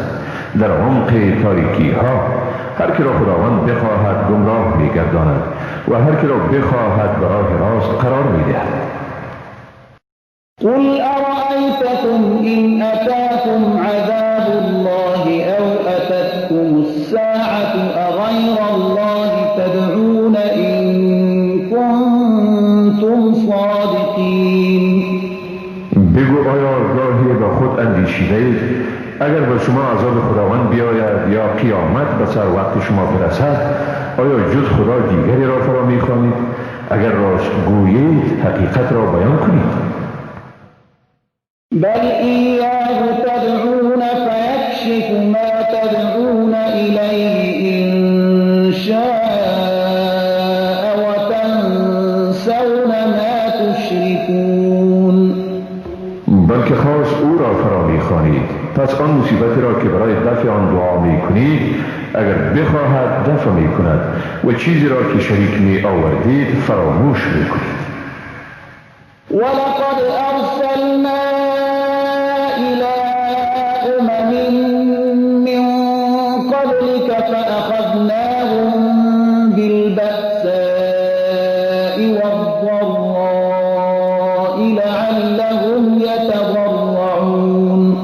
در عمق تاریکی ها. هر کی را خداوند بخواهد گمراه می‌گرداند و هر کی را بخواهد به راه راست قرار می‌دهد.
قل أرأيتكم إن أتاكم عذاب الله أو أتتكم الساعة أغير الله تدعون إن كنتم صادقين.
بگو آیا گاهی به خود اندیشیدید اگر به شما عذاب خداوند بیاید یا قیامت به سر وقت شما برسد، آیا جز خدا دیگری را فرا می‌خوانید؟ اگر راست گویید حقیقت را بیان کنید.
بل إياه تدعون فيكشف ما تدعون إليه إن شاء وتنسون ما تشركون.
بلکه خاص او را فرا می‌خوانید، پس آن مصیبتی را که برای دفع آن دعا می‌کنید اگر بخواهد دفع می‌کند و چیزی را که شریک می‌آوردید فراموش می‌کنید.
ولقد أرسلنا إلى أمم من قبلك فأخذناهم بالبأساء والضراء لعلهم يتضرعون.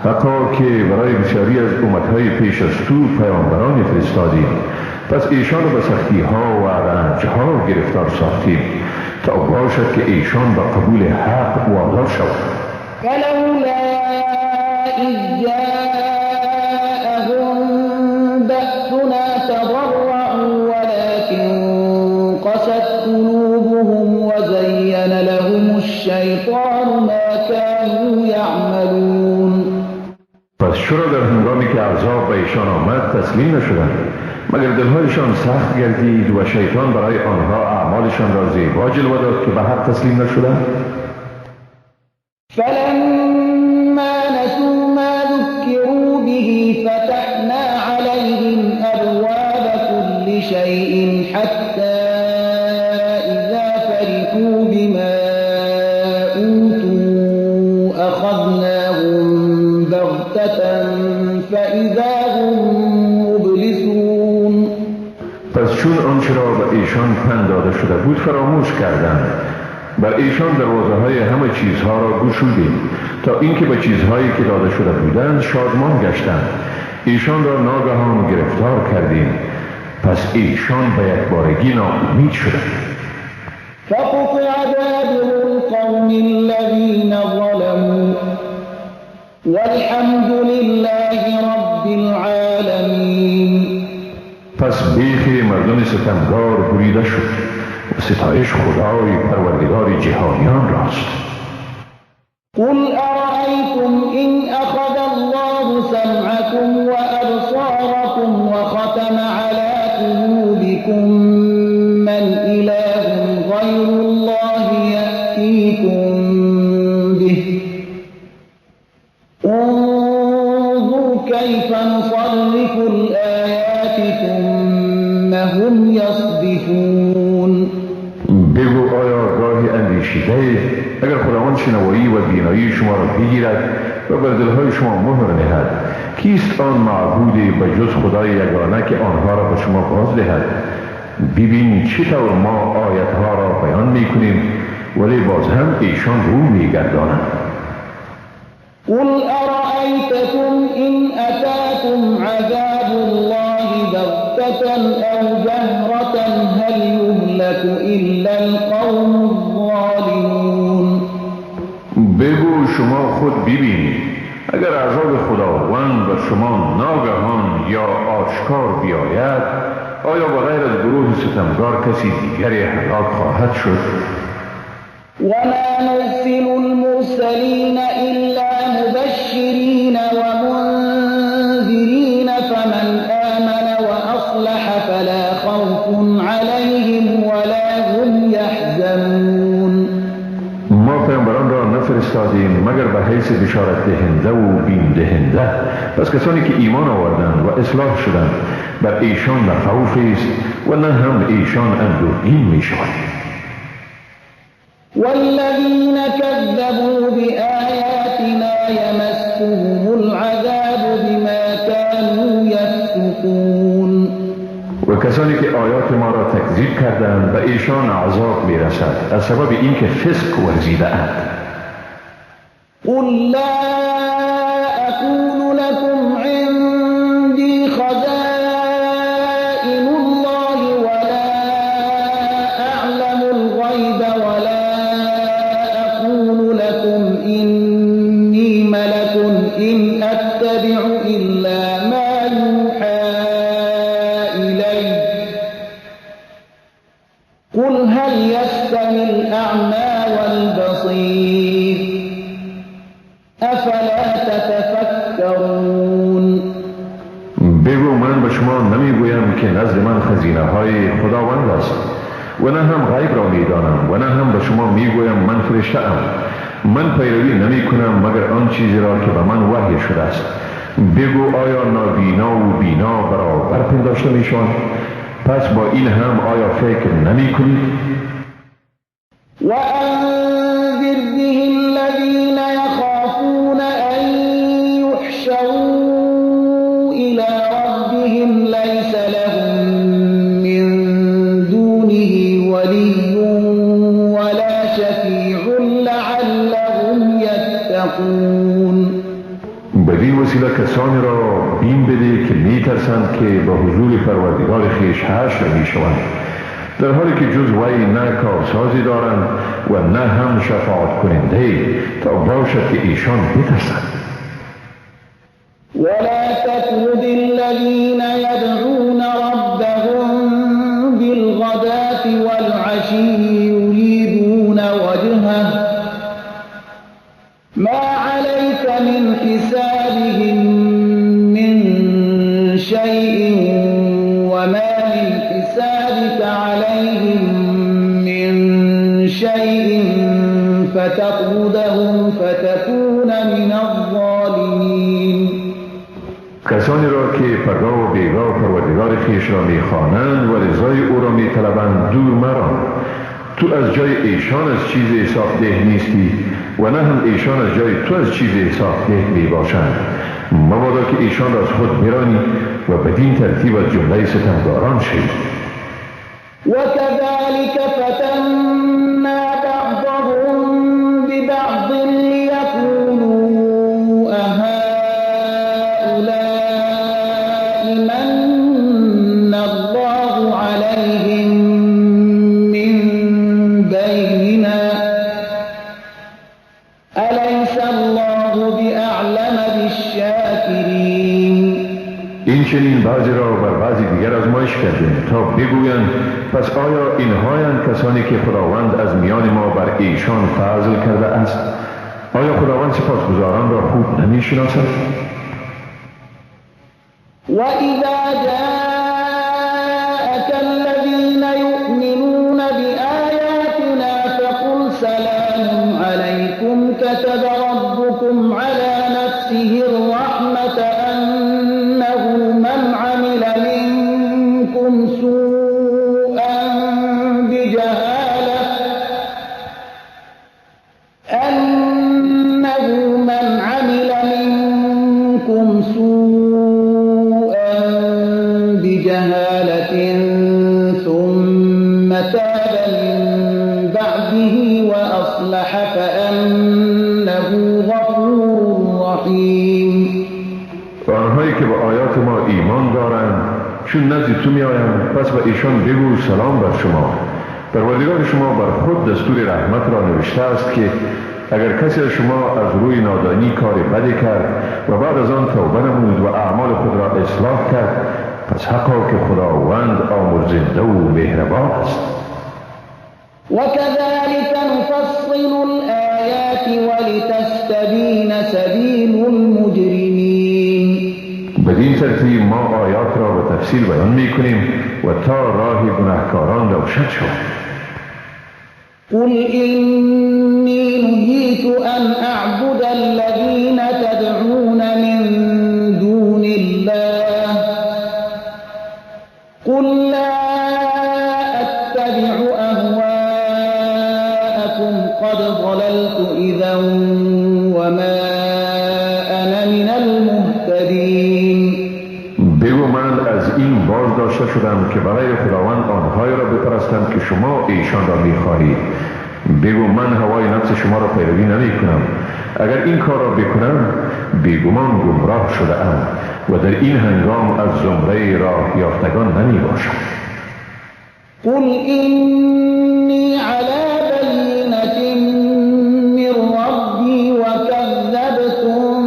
حقا که برای بسیاری از امتهای پیش از تو پیامبرانی فرستادیم، پس ایشان را به سختی‌ها و رنج‌ها گرفتار ساختیم تا باشد که ایشان به قبول حق وادار شوند.
فلولا إذ جاءهم بأسنا تضرعوا ولكن قست قلوبهم وزين لهم الشيطان ما كانوا يعملون.
پس چرا در هنگامی که عذاب به ایشان آمد تسلیم نشدند؟ مگر دلهایشان سخت گردید و شیطان برای آنها اعمالشان را زیبا جلوه داد که به حق تسلیم نشدند؟
فلما نسوا ما ذكروا به فتحنا عليهم شيء حتى إذا فرحوا بما أوتوا أخذناهم بغتة فإذا هم مبلسون.
پس چون آنچه را به ایشان پند داده شده بود فراموش کردند، بر ایشان دروازه های همه چیزها را گشودیم تا اینکه به چیزهایی که داده شده بودند شادمان گشتند. ایشان را ناگهان گرفتار کردیم، پس ایشان به یک بارگی ناامید شدند.
فقطع دابر القوم الذین ظلموا والحمد لله رب العالمین.
پس بیخ مردم ستمگار بریده شد و ستایش خدای پروردگار جهانیان راست.
قل أرأيتم إن أخذ الله سمعكم وأبصاركم وختم على قلوبكم من إله غير الله يأتيكم به انظر كيف نصرف الآيات ثم هم يصدفون.
بگو آیا گاهی اندیشیده اگر خداوند شنوایی و بینایی شما را بگیرد و بر دلهای شما مهر نهد، کیست آن معبودی به جز خدای یگانه که آنها را به شما باز دهد؟ ببین چطور ما آیتها را بیان میکنیم ولی باز هم ایشان رو میگردانند.
قل أرأيتكم إن أتاكم عذاب الله بغتة أو جهرة هل يهلك إلا القوم الظالمون.
بگو شما خود ببینید اگر عذاب خداوند بر شما ناگهان یا آشکار بیاید، آیا به غیر از گروه ستمگار کسی دیگری هلاک خواهد شد؟
وما نرسل المرسلین إلا مبشرین ومنذرین فمن آمن وأصلح فلا خوف عليهم ولا هم يحزنون.
ما پیامبران را نفرستادیم مگر به حیث بشارت دهنده و بیم دهنده. پس کسانی که ایمان آوردند و اصلاح شدند بر ایشان نه خوف است و نه هم ایشان اندوهگین می شوند.
والذین كذبوا بآیاتنا یمسهم العذاب بما كانوا یفسقون.
و کسانی که آیات ما را تکذیب کردند به ایشان عذاب میرسد از سبب اینکه فسق ورزیده اند.
قل لا أقول لكم عندي خزائن الله ولا أعلم الغيب ولا أقول لكم إني ملك إن أتبع إلا ما يوحى إلي قل هل يستوي الأعمى والبصير افلا تتفکرون.
بگو من به شما نمیگویم که نزد من خزینه های خداوند است و نه هم غیب را میدانم و نه هم به شما میگویم من فرشته ام. من پیروی نمی کنم مگر آن چیزی را که به من وحی شده است. بگو آیا نابینا و بینا برابر پنداشته میشوند؟ پس با این هم آیا فکر نمی کنید؟
وأنذر به الذين يخافون أن يحشروا إلى ربهم ليس لهم من دونه ولي ولا شفيع لعلهم يتقون.
بدین وسیله کسانی را بیم بده که میترسند که به حضور پروردگار خویش حشر میشوند، در حالی که جز وی نه کارسازی دارند و نه هم شفاعت کننده، تا باشد که ایشان بترسند.
ولا تطرد الذين يدعون ربهم بالغداة والعشي يريدون وجهه ما عليك من حسابهم من شيء وما من حسابك عليهم من شيء فتطردهم فتكون من الظالمين.
کسانی را که پگاه و بیگاه پروردگار خویش را میخوانند و رضای او را میطلبند دور مران. تو از جای ایشان از چیز حساب ده نیستی و نه هم ایشان از جای تو از چیز حساب ده می باشند. مبادا که ایشان را از خود برانی و بدین ترتیب از جمله ستمگاران شوی.
وكذلك فتنا بعضهم ببعض ليقولوا أهؤلاء من الله عليهم من بيننا أليس الله بأعلم بالشاكرين.
این چنین بعضی را بر بعضی دیگر آزمایش کردیم تا بگویند پس آیا اینهایند کسانی که خداوند از میان ما بر ایشان فضل کرده است؟ آیا خداوند سپاسگزاران را خوب نمیشناسد؟
وإذا جاءك الذين يؤمنون بآياتنا فقل سلام عليكم كتب ربكم على نفسه الرحمة أنه من عمل منكم سوءا بجهالة أنه من عمل منكم سوءا بجهالة ثم تاب من بعده وأصلح فأنه غفور رحيم.
آنهایی که به آیات ما ایمان دارند چون نزد تو می آیند پس به ایشان بگو سلام بر شما. پروردگار شما بر خود دستور رحمت را نوشته است که اگر کسی از شما از روی نادانی کار بدی کرد و بعد از آن توبه نمود و اعمال خود را اصلاح کرد پس حقا که خداوند آمرزنده و مهربان است.
وكذلك نفصل الآيات ولتستبين سبيل المجرمين.
بدین ترتیب ما آیات را به تفصیل بیان میکنیم و تا راه گناهکاران روشن شود.
قل إني نهيت أن أعبد الذين تدعون من دون الله قل لا أتبع أهواءكم قد ضللت إذا وما أنا من المهتدين.
بگو من از این باز داشته شدم که برای خداوند آنهایی را بپرستم که شما ایشان را میخواهید. بگو من هوای نفس شما را پیروی نمی کنم. اگر این کار را بکنم بیگمان گمراه شده ام و در این هنگام از زمره راه یافتگان نمی باشم.
قل إني على بينة من ربي وكذبتم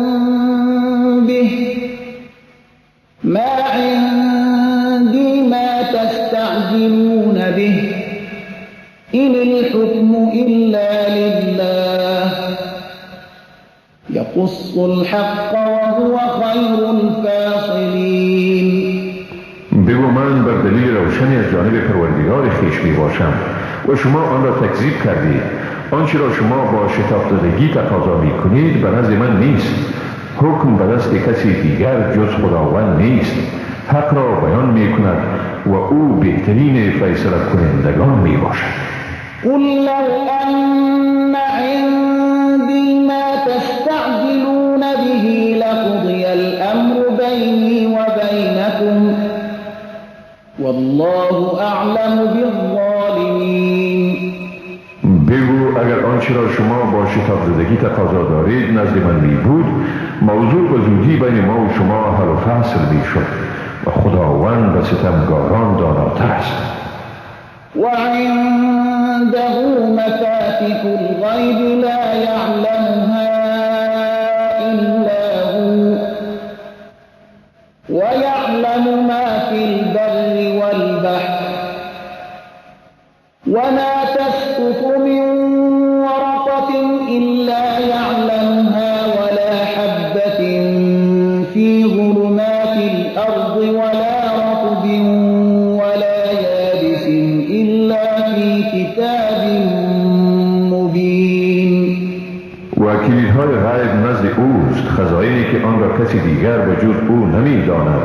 به ما عندي ما تستعجلون به إن الحكم إلا لله يقص الحق وهو خير الفاصلين.
بگو من بر دلیل روشنی از جانب پروردگار خویش می باشم و شما آن را تکذیب کردید. آنچه را شما با شتاب زدگی تقاضا می کنید به نزد من نیست. حکم به دست کسی دیگر جز خداوند نیست. حق را بیان می کند و او بهترین فیصله کنندگان می باشد.
قل لو أن عندي ما تستعجلون به لقضي الأمر بيني وبينكم والله أعلم بالظالمين.
بگو اگر آنچه را شما با شتاب زدگی تقاضا دارید نزد من می بود موضوع به زودی بین ما و شما حل و فصل می شد و خداوند به ستمگاران داناتر است.
وعنده مفاتح الغیب لا يعلمها إلا هو ويعلم ما في البر والبحر وما تسقط من ورقة إلا يعلمها ولا حبة في ظلمات الأرض ولا رطب ولا يابس إلا في كتاب مبين.
و کلیدهای غیب نزد اوست، خزاینی که آن را کسی دیگر به جز او نمیداند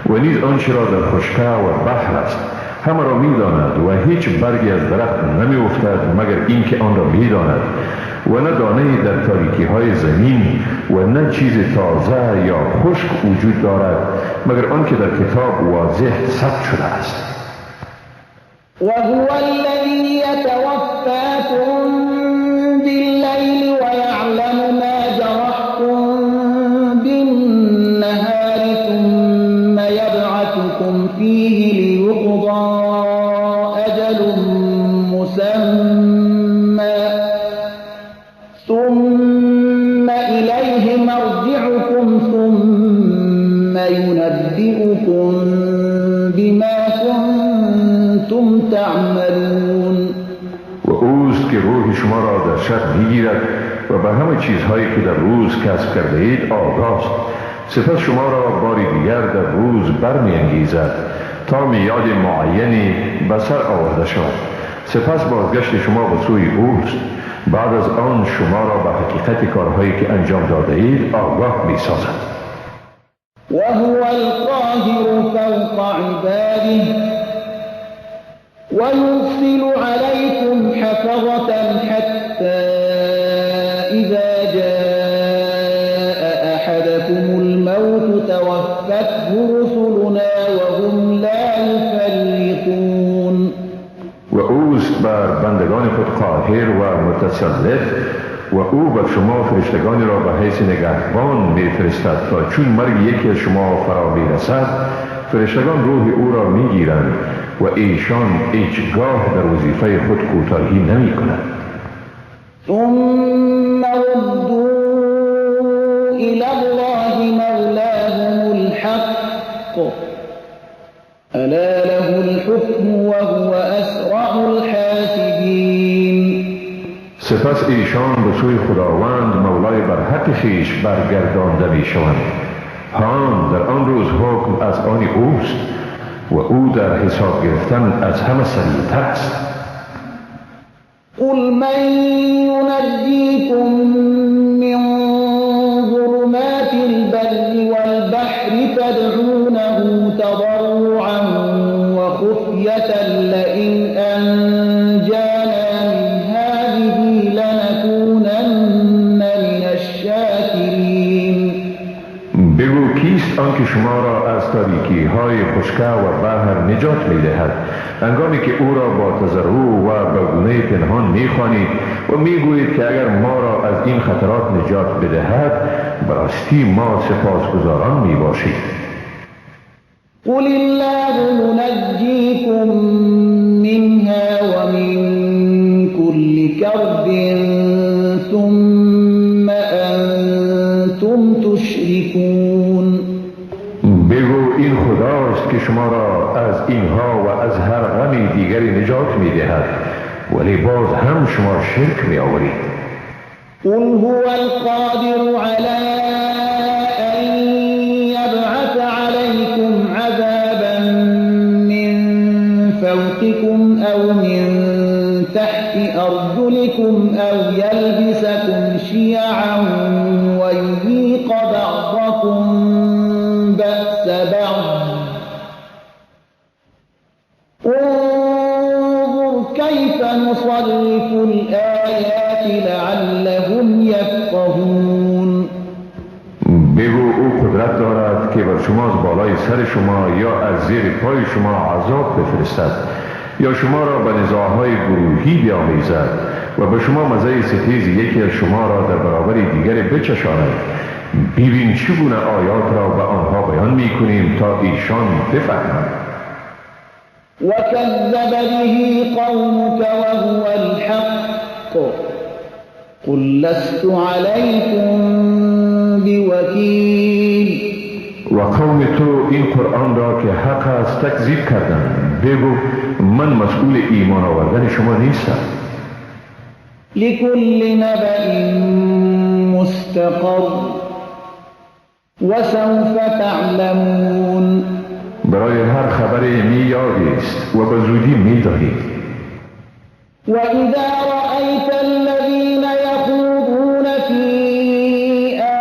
و نیز آنچه را در خشکه و بحر است همه را میداند و هیچ برگی از درخت نمی افتد مگر اینکه آن را میداند و نه دانه در تاریکی های زمین و نه چیز تازه یا خشک وجود دارد مگر آنکه در کتاب واضح ثبت شده است.
وهو الذي يتوفاكم بالليل ويعلم ما جرحتم بالنهار ثم يبعثكم فيه ليقضى أجل مسمى ثم إليه مرجعكم ثم ينبئكم بما كنتم تعملون.
و اوست که روح شما را در شب میگیرد و به همه چیزهایی که در روز کسب کرده اید آگاست. سپس شما را بار دیگر در روز برمیانگیزد تا میعاد معینی به سر آورده شود. سپس بازگشت شما به سوی اوست. بعد از آن شما را به حقیقت کارهایی که انجام داده اید آگاه می سازد.
وهو القاهر فوق عباده ويرسل عليكم حفظة حتى إذا جاء أحدكم الموت توفته رسلنا وهم لا يفرطون.
و اوست بر بندگان خود قاهر و متسلط و او بر شما فرشتگانی را به حیث نگهبان میفرستد تا چون مرگ یکی از شما فرا میرسد فرشتگان روح او را میگیرند و ایشان هیچگاه در وظیفه خود کوتاهی نمیکنند.
ثم ردوا الى الله مولاهم الحق الا له الحكم وهو اسرع الحاسبین.
سپس ایشان به سوی خداوند مولای برحق خویش برگردانده میشوند. هان در آن روز حکم از آن اوست و او در حساب گرفتن از همه سریعتر است.
قل من ينجيكم من ظلمات البر والبحر تدعونه تضرعا وخفية لئن أنجانا من هذه لنكونن من الشاكرين.
بگو کیست آن که شما را از تاریکی های خشکه و بحر نجات می دهد هنگامی که او را با تضرع و به گونه پنهان می خوانید و می گویید که اگر ما را از این خطرات نجات بدهد براستی ما سپاسگزاران می باشیم.
قل الله ينجيكم منها ومن كل كرب ثم أنتم تشركون.
بگو این خداست که شما را از اینها و از هر غم دیگری نجات می‌دهد ولی باز هم شما شرک می‌آورید.
قل هو القادر على أن يبعث عليكم عذابا من فوقكم أو من تحت أرجلكم أو يلبسكم شيعا ويذيق بعضكم بأس بعض. انظر كيف نصرف الآيات لعلهم يفقهون.
بگو او قدرت دارد که بر شما از بالای سر شما یا از زیر پای شما عذاب بفرستد یا شما را به نزاعهای گروهی بیامیزد و به شما مزه ستیز یکی از شما را در برابر دیگر بچشاند. ببین چگونه آیات را به آنها بیان میکنیم تا ایشان بفهمند.
وكذب به قومك وهو الحق قل لست عليكم بوكيل.
و قوم تو این قرآن را که حق است تکذیب کردند. بگو من مسئول ایمان آوردن شما نیستم.
لكل نبأ مستقر وسوف تعلمون.
برای هر خبر میعادی است و به زودی میدانید.
وإذا رأيت الذين يخوضون في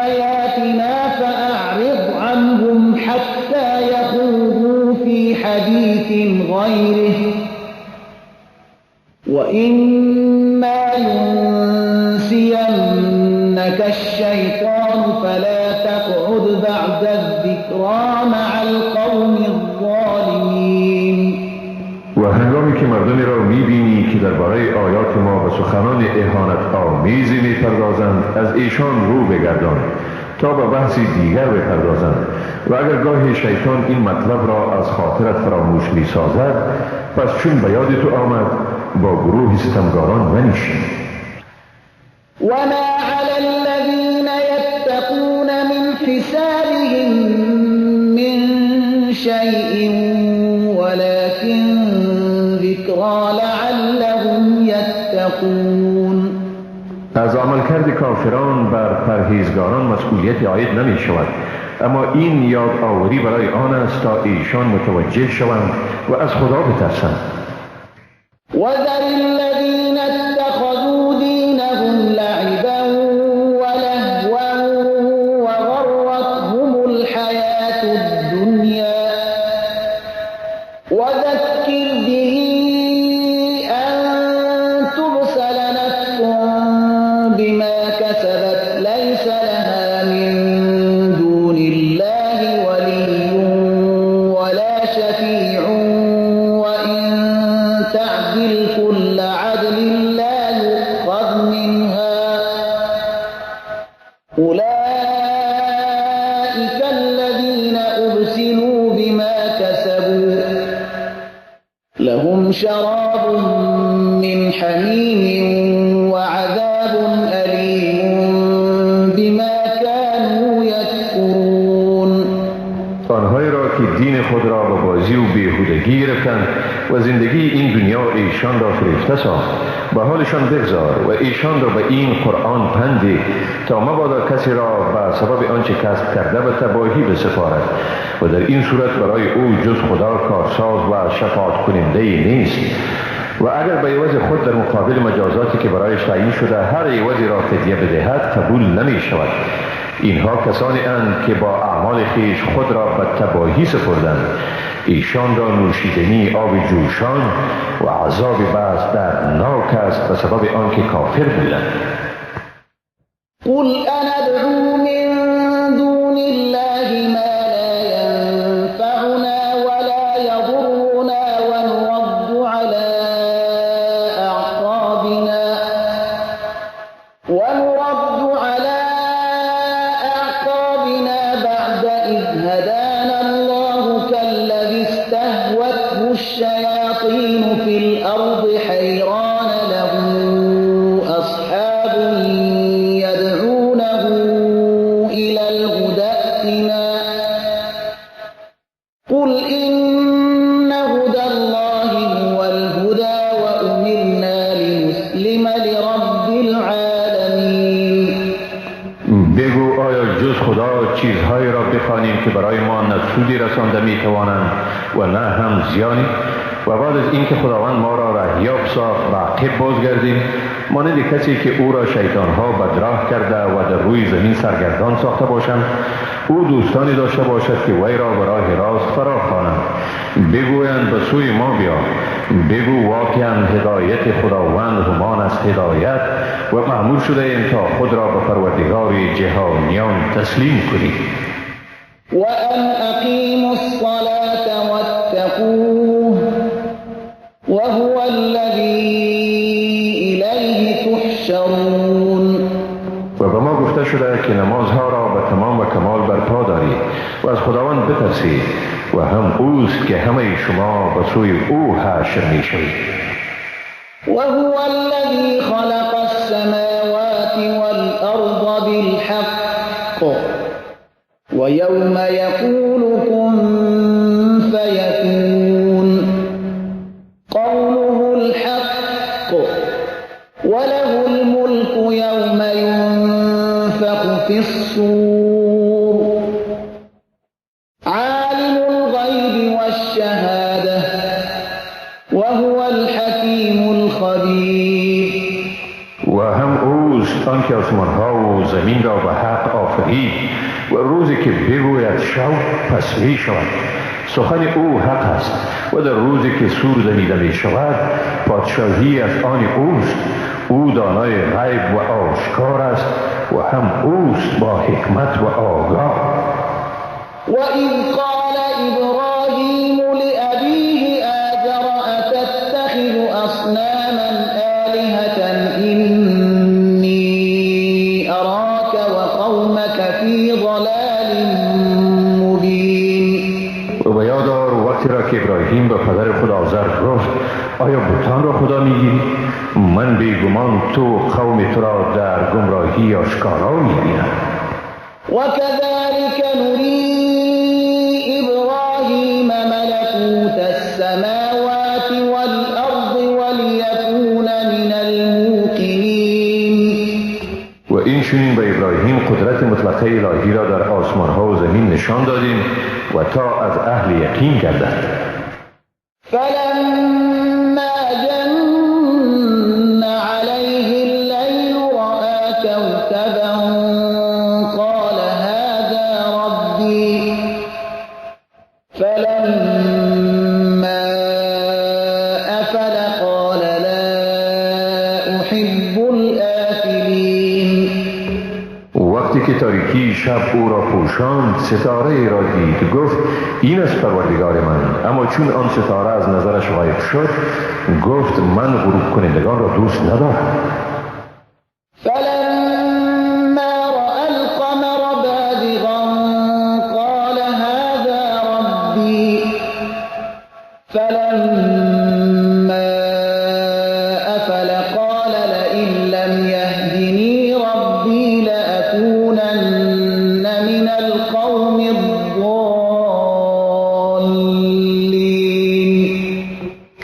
آياتنا فأعرض عنهم حتى يخوضوا وإما ينسينك الشيطان فلا تقعد بعد الذكرى مع القوم الظالمين.
و هنگامی که مردمی را میبینی که درباره آیات ما و سخنان اهانت آمیزی میپردازند، از ایشان رو بگردان تا به بحث دیگر بپردازند. و اگر گاهی شیطان این مطلب را از خاطرت فراموش میسازد، پس چون به یاد تو آمد با گروه ستمگاران منشین.
وما على الذين يتقون من حسابهم من شيء ولكن ذكرى لعلهم يتقون.
از عملکرد کافران بر پرهیزگاران مسئولیت عاید نمی شود، اما این یاد آوری برای آن است تا ایشان متوجه شوند و از خدا بترسند.
وذر الذين اتخذوا دينهم لعبا ولهوا وغرتهم الحياة الدنيا وذكر به أن تبسل نفس بما كسبت ليس لها من دون الله ولي ولا شفيع وإن تعدل كل عدل لا يؤخذ منها أولئك الذين أبسلوا بما كسبوا لهم شراب من حميم وعذاب أليم بما كانوا يكفرون.
آنهایی را که دین خود را به بازی و بیهودگی گرفتند و زندگی این دنیا ایشان را فریفته ساخت، به حالشان بگذار و ایشان را به این قرآن پندی تا مبادا کسی را به سبب آنچه کسب کرده به تباهی بسپارد و در این صورت برای او جز خدا کارساز و شفاعت کننده ای نیست. و اگر به عوض خود در مقابل مجازاتی که برایش تعیین شده هر عوضی را فدیه بدهد قبول نمی شود. اینها کسانی اند که با اعمال خویش خود را به تباهی سپردند. ایشان را نوشیدنی آب جوشان و عذاب بس دردناک است به سبب آنکه کافر بودند.
قل أندعو من دون الله ما لا ينفعنا ولا يضرنا ونرد على أعقابنا بعد إذ هدانا الله كالذي استهوته الشياطين في الأرض حيران له أصحاب يدعونه إلى الهدى ائتنا قل إن هدى الله هو الهدى وأمرنا لنسلم لرب العالمين.
بگو آیا جز خدا چیزهایی را بخوانیم که برای ما نه سودی رسانده میتوانند و نه هم زیانی؟ و بعد از اینکه خداوند ما را رهیاب ساخت و عقب بازگردیم، مانند کسی که او را شیطانها بدراه کرده و در روی زمین سرگردان ساخته باشند، او دوستانی داشته باشد که وی را به راه راست فرا خوانند، بگویند به سوی ما بیا. بگو واقعا هدایت خداوند همان است هدایت، و مأمور شده ایم تا خود را به پروردگار جهانیان تسلیم کنیم.
وأن أقیموا الصلاة واتقوه وهو الذی الیه تحشرون.
و به ما گفته شده که نمازها را به تمام و کمال برپا دارید و از خداوند بترسید و هم اوست که همه شما به سوی او حشر می شوید.
وهو الذی خلق السماوات والأرض بالحق ويوم يقول كن فيكون قوله الحق وله الملك يوم ينفخ في الصور عالم الغيب والشهادة وهو الحكيم الخبير.
و هم اوست آنکه آسمانها و زمین را به حق آفرید و روزی که بگوید شو پس می شود. سخن او حق است و در روزی که سور دمیده می شود پادشاهی از آن اوست. او دانای غیب و آشکار است و هم اوست با حکمت و آگاه.
و اذ قال ابراهیم لأبیه آزر اتتخذ اصناما آلهة اینی اراک و قومک فی ضلال مبین.
و به یاد آور وقتی را که ابراهیم به پدر خود آزر گفت آیا بتان را خدا میگیری؟ من بیگمان تو قوم تو را در گمراهی آشکارا میبینم.
وكذلك نري إبراهيم ملكوت السماوات والأرض وليكون من الموقنين.
و این چنین به ابراهیم قدرت مطلقه الهی را در آسمان ها و زمین نشان دادیم و تا از اهل یقین گردد.
فلما جن عليه الليل رأى كوكبا قال هذا ربي فلما أفل قال لا أحب الآفلين.
وقتی که تاریکی شب او را پوشاند ستاره را دید، گفت این از پروردگار من. اما چون آن ستاره از نظرش غایب شد گفت من غروب کنندگان را دوست ندارم.
فلما رأى القمر بازغا قال هذا ربي فلما أفل قال لئن لم يهدني ربي لأكونن من القوم الضالين.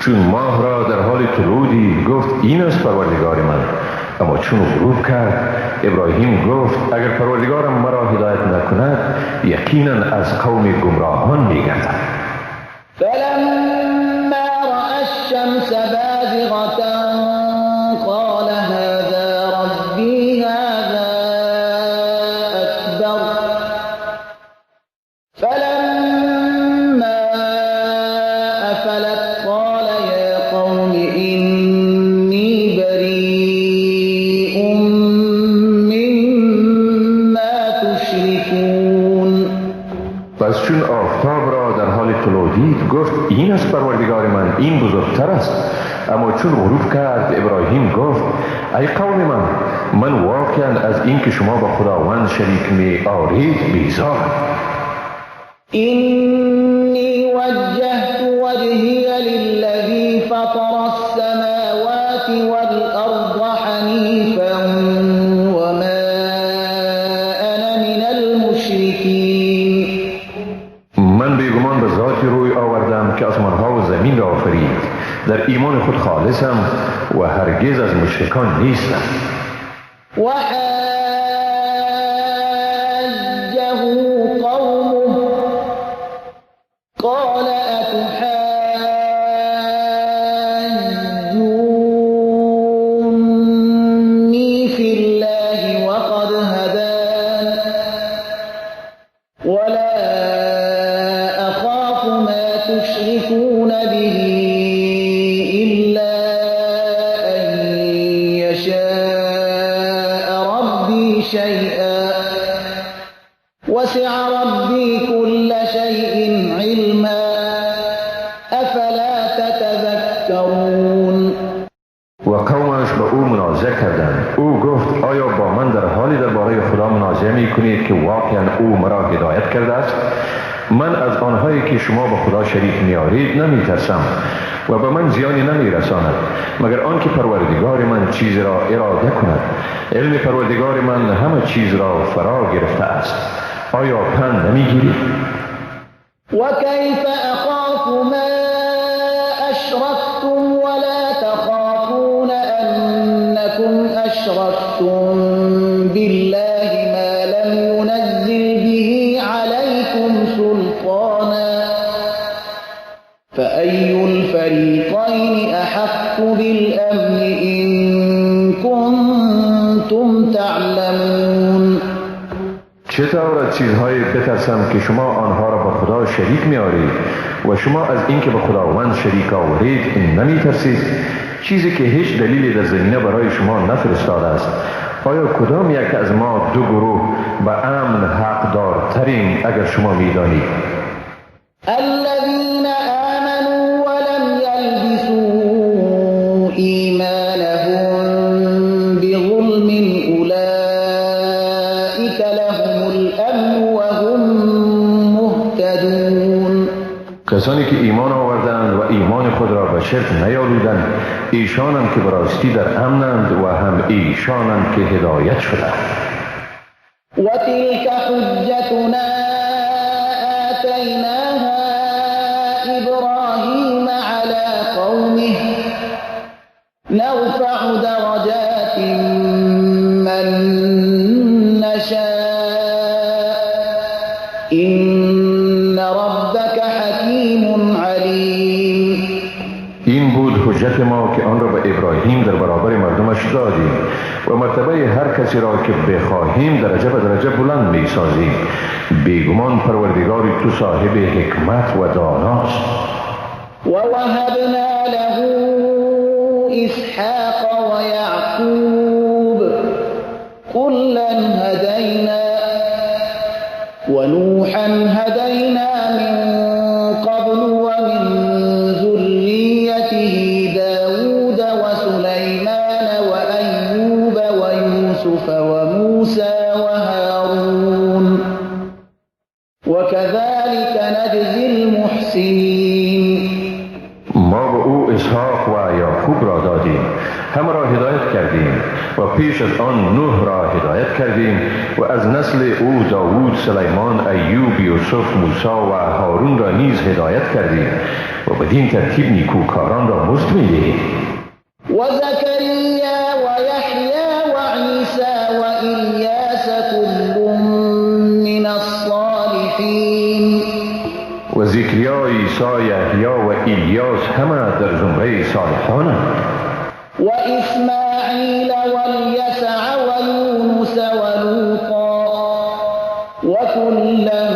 چون ماه را در حال طلوع دید گفت این از پروردگار من. اما چون غروب کرد ابراهیم گفت اگر پروردگارم مرا هدایت نکند یقینا از قوم گمراهان میگردم.
فلما رأى الشمس بازغة قال هذا ربي هذا أكبر فلما أفلت قال يا قوم إني بريء مما تشركون.
پس چون آفتاب را در حال طلوع دید گفت این از پروردگار من، این بزرگتر است. اما چون غروب کرد ابراهیم گفت ای قوم من، من واقعا از این که شما با خداوند شریک می آرید بیزارم.
إني وجهت وجهي للذي فطر السماوات والأرض حنيفا وما أنا من المشركين.
من بیگمان به ذاتی روی آوردم که آسمانها و زمین را آفرید. در ایمان خود خالصم و هرگز از مشرکان نیستم.
وحاجه قومه قال أتحاجوني في الله وقد هدان ولا أخاف ما تشركون به إلا أن يشاء ربي شيئا وسع ربي كل شيء علما أفلا تتذكرون.
و قومش به او منازعه کردند. او گفت آیا با من در حالی درباره خدا منازعه می کنید که واقعا او مرا هدایت کرده است؟ من از آنهایی که شما با خدا شریک میآرید نمی ترسم و به من زیانی نمی رساند مگر آنکه پروردگار من چیز را اراده کند. علم پروردگار من همه چیز را فرا گرفته است. آیا پند نمی گیرید؟
وكيف أخاف ما أشركتم ولا تخافون أنكم أشركتم بالله ما لم ينزل به عليكم سلطانا فأي الفريقين أحق بالأمن إن كنتم تعلمون.
چطور از چیزهای بترسم که شما آنها را با خدا شریک می‌آورید و شما از اینکه به خداوند شریک آورید نمی‌ترسید؟ چیزی که هیچ دلیلی در زمینه برای شما نفرستاده است. آیا کدام یک از ما دو گروه به امن حقدارترین اگر شما می‌دانید؟
الذين آمنوا ولم يلبسوا إيمانهم بظلم أولئك لهم الأمن وهم مهتدون.
کسانی که ایمان آوردند و ایمان خود را به شرک نیالودند، ایشانند که به راستی در امنند و هم ایشانند که هدایت شدند.
و تلك حجتنا آتیناها ابراهیم علی قومه نرفع درجات من نشاء إن ربك حکیم علیم.
این بود حجت ما که آن را به ابراهیم در برابر مردمش دادیم و مرتبه هر کسی را که بخواهیم درجه به درجه بلند می سازیم. بیگمان پروردگار تو صاحب حکمت و داناست.
و وهبنا له اسحاق و یعقوب کلا هدینا و نوحا هدینا من قبل و من ذریته داود و سلیمان و ایوب و یوسف و موسی و هارون و كذلك نجزی المحسنین.
ما به او اسحاق و یعقوب را دادیم، هم را هدایت کردیم و پیش از آن نوح را هدایت کردیم و از نسل او داوود، سلیمان، ایوب، یوسف، موسی و هارون را نیز هدایت کردیم و بدین ترتیب نیکوکاران را مزد می‌دهیم.
و زکریا و یحیی و عیسی و الیاس کل من الصالحین.
و زکریا، عیسی، یحیی و الیاس همه در زمره صالحانند.
و اسماعیل و الیسع و یونس و لوطا و کلا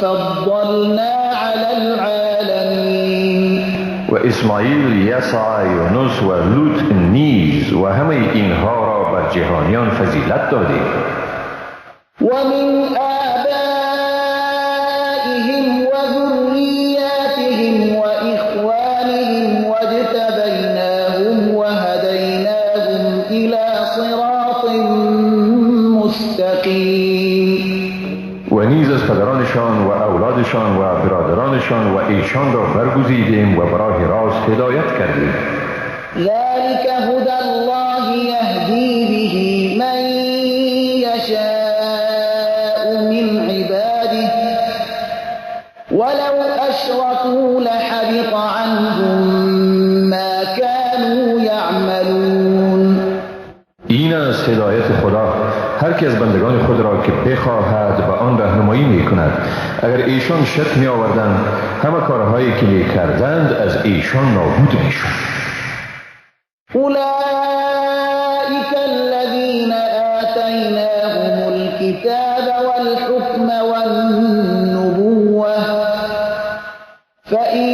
فضلنا علی العالمین.
و اسماعیل، یسع، یونس و لوط نیز و همه اینها را بر جهانیان فضیلت دادیم.
و من آبائهم و ذریاتهم و اخوانهم واجتبیناهم و هدیناهم الی صراط مستقیم.
و نیز از پدرانشان و اولادشان و برادرانشان و ایشان را برگزیدیم و به راه راست هدایت کردیم.
ذلك هدى الله یهدی به من یشاء من عباده ولو اشركوا لحبط عنهم ما كانوا یعملون.
این است هدایت خدا، هر کی از بندگان خود را که بخواهد به آن راهنمایی می کند. اگر ایشان شرک می آوردند، همه کارهایی که می کردند از ایشان نابود می شد.
اولئک الذین آتیناهم الکتاب والحکم والنبوة فإن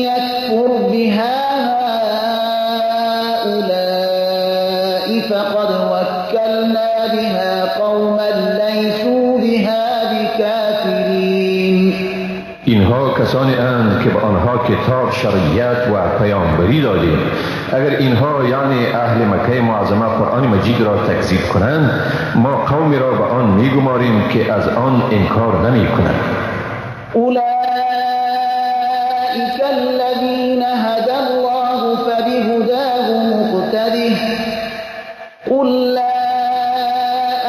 یکفر بها هؤلاء فقد وکلنا بها قوما لیسوا بها بکافرین.
اینها کسانی اند که به آنها کتاب، شریعت و پیامبری دادیم. اگر اینها یعنی اهل مکه معظمه قرآن مجید را تکذیب کنند، ما قومی را به آن میگماریم که از آن انکار نمی کنند.
اولئک الذین هدی الله فبهداه مقتده قل لا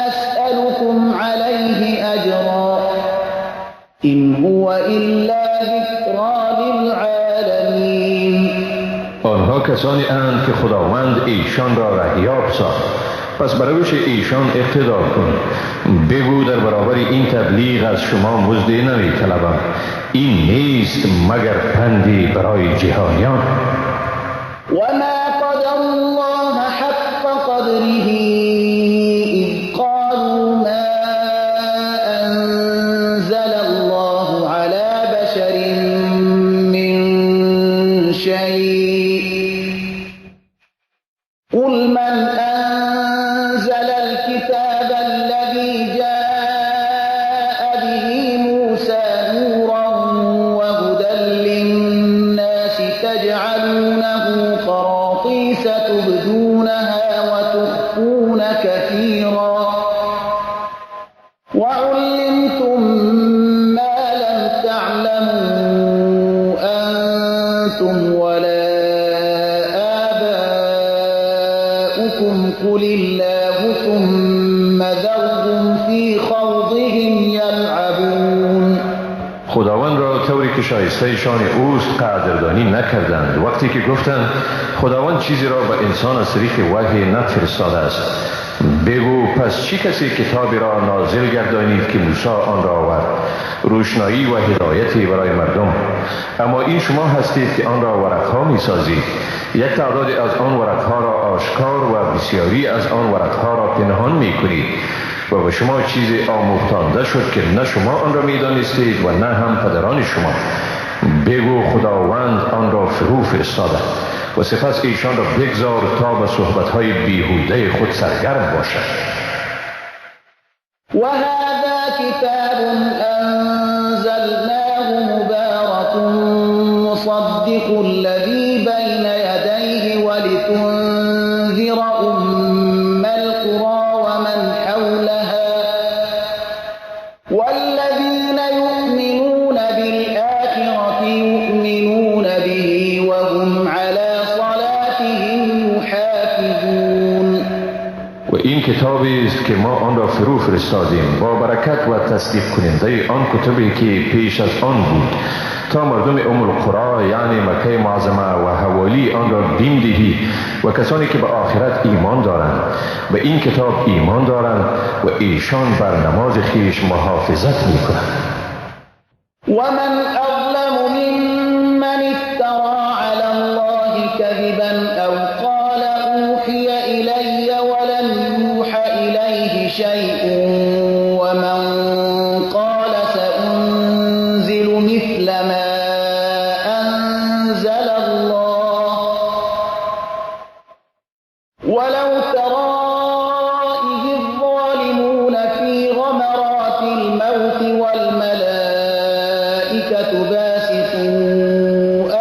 اسألكم علیه اجرا إن هو إلا ذکری للعالمین.
آنها کسانی اند که خداوند ایشان را رهیاب ساخت، پس به روش ایشان اقتدا کن. بگو در برابر این تبلیغ از شما مزد نمی طلبم، این نیست مگر پندی برای جهانیان.
و ما قدر الله حق قدره اذ قالوا ما ستبدونها وتخفون كثيرا وعلمتم ما لم تعلموا أنتم ولا آباؤكم قل الله ثم ذرهم في خوضهم يلعبون.
خداوند را طوری که شایسته شان اوست قدردانی نکردند وقتی که گفتند خداوند چیزی را به انسان از طریق وحی نفرستاده است. بگو پس چی کسی کتابی را نازل گردانید که موسی آن را آورد، روشنایی و هدایتی برای مردم؟ اما این شما هستید که آن را ورقها می سازید. یک تعداد از آن ورقها را آشکار و بسیاری از آن ورقها را پنهان می کنید و به شما چیزی آموختانده شد که نه شما آن را می دانستید و نه هم پدران شما. بگو خداوند آن را فرو فرستاده و سپس ایشان را بگذار تا به صحبت‌های بیهوده خود سرگرم باشد.
و هذا کتاب انزلناه مبارک مصدق الذی بین یدیه ولتنذر ام القرى ومن حولها والذین یؤمنون بالآخرة یؤمنون به وهم علی صلاتهم یحافظون.
و این کتابی است که ما آن را فرو فرستادیم با برکت و تصدیق کننده آن کتبی که پیش از آن بود، تا مردم ام القرى یعنی مکه معظمه و حوالی آن را بیم دهی و کسانی که به آخرت ایمان دارند به این کتاب ایمان دارند و ایشان بر نماز خویش محافظت میکنند.
و من اظلم ممن افترى علی الله كذبا او قال اوحی الی ولم یوح الیه شیء ومن قال سأنزل مثل ما أنزل الله ولو ترى إذ الظالمون في غمرات الموت والملائكة باسطوا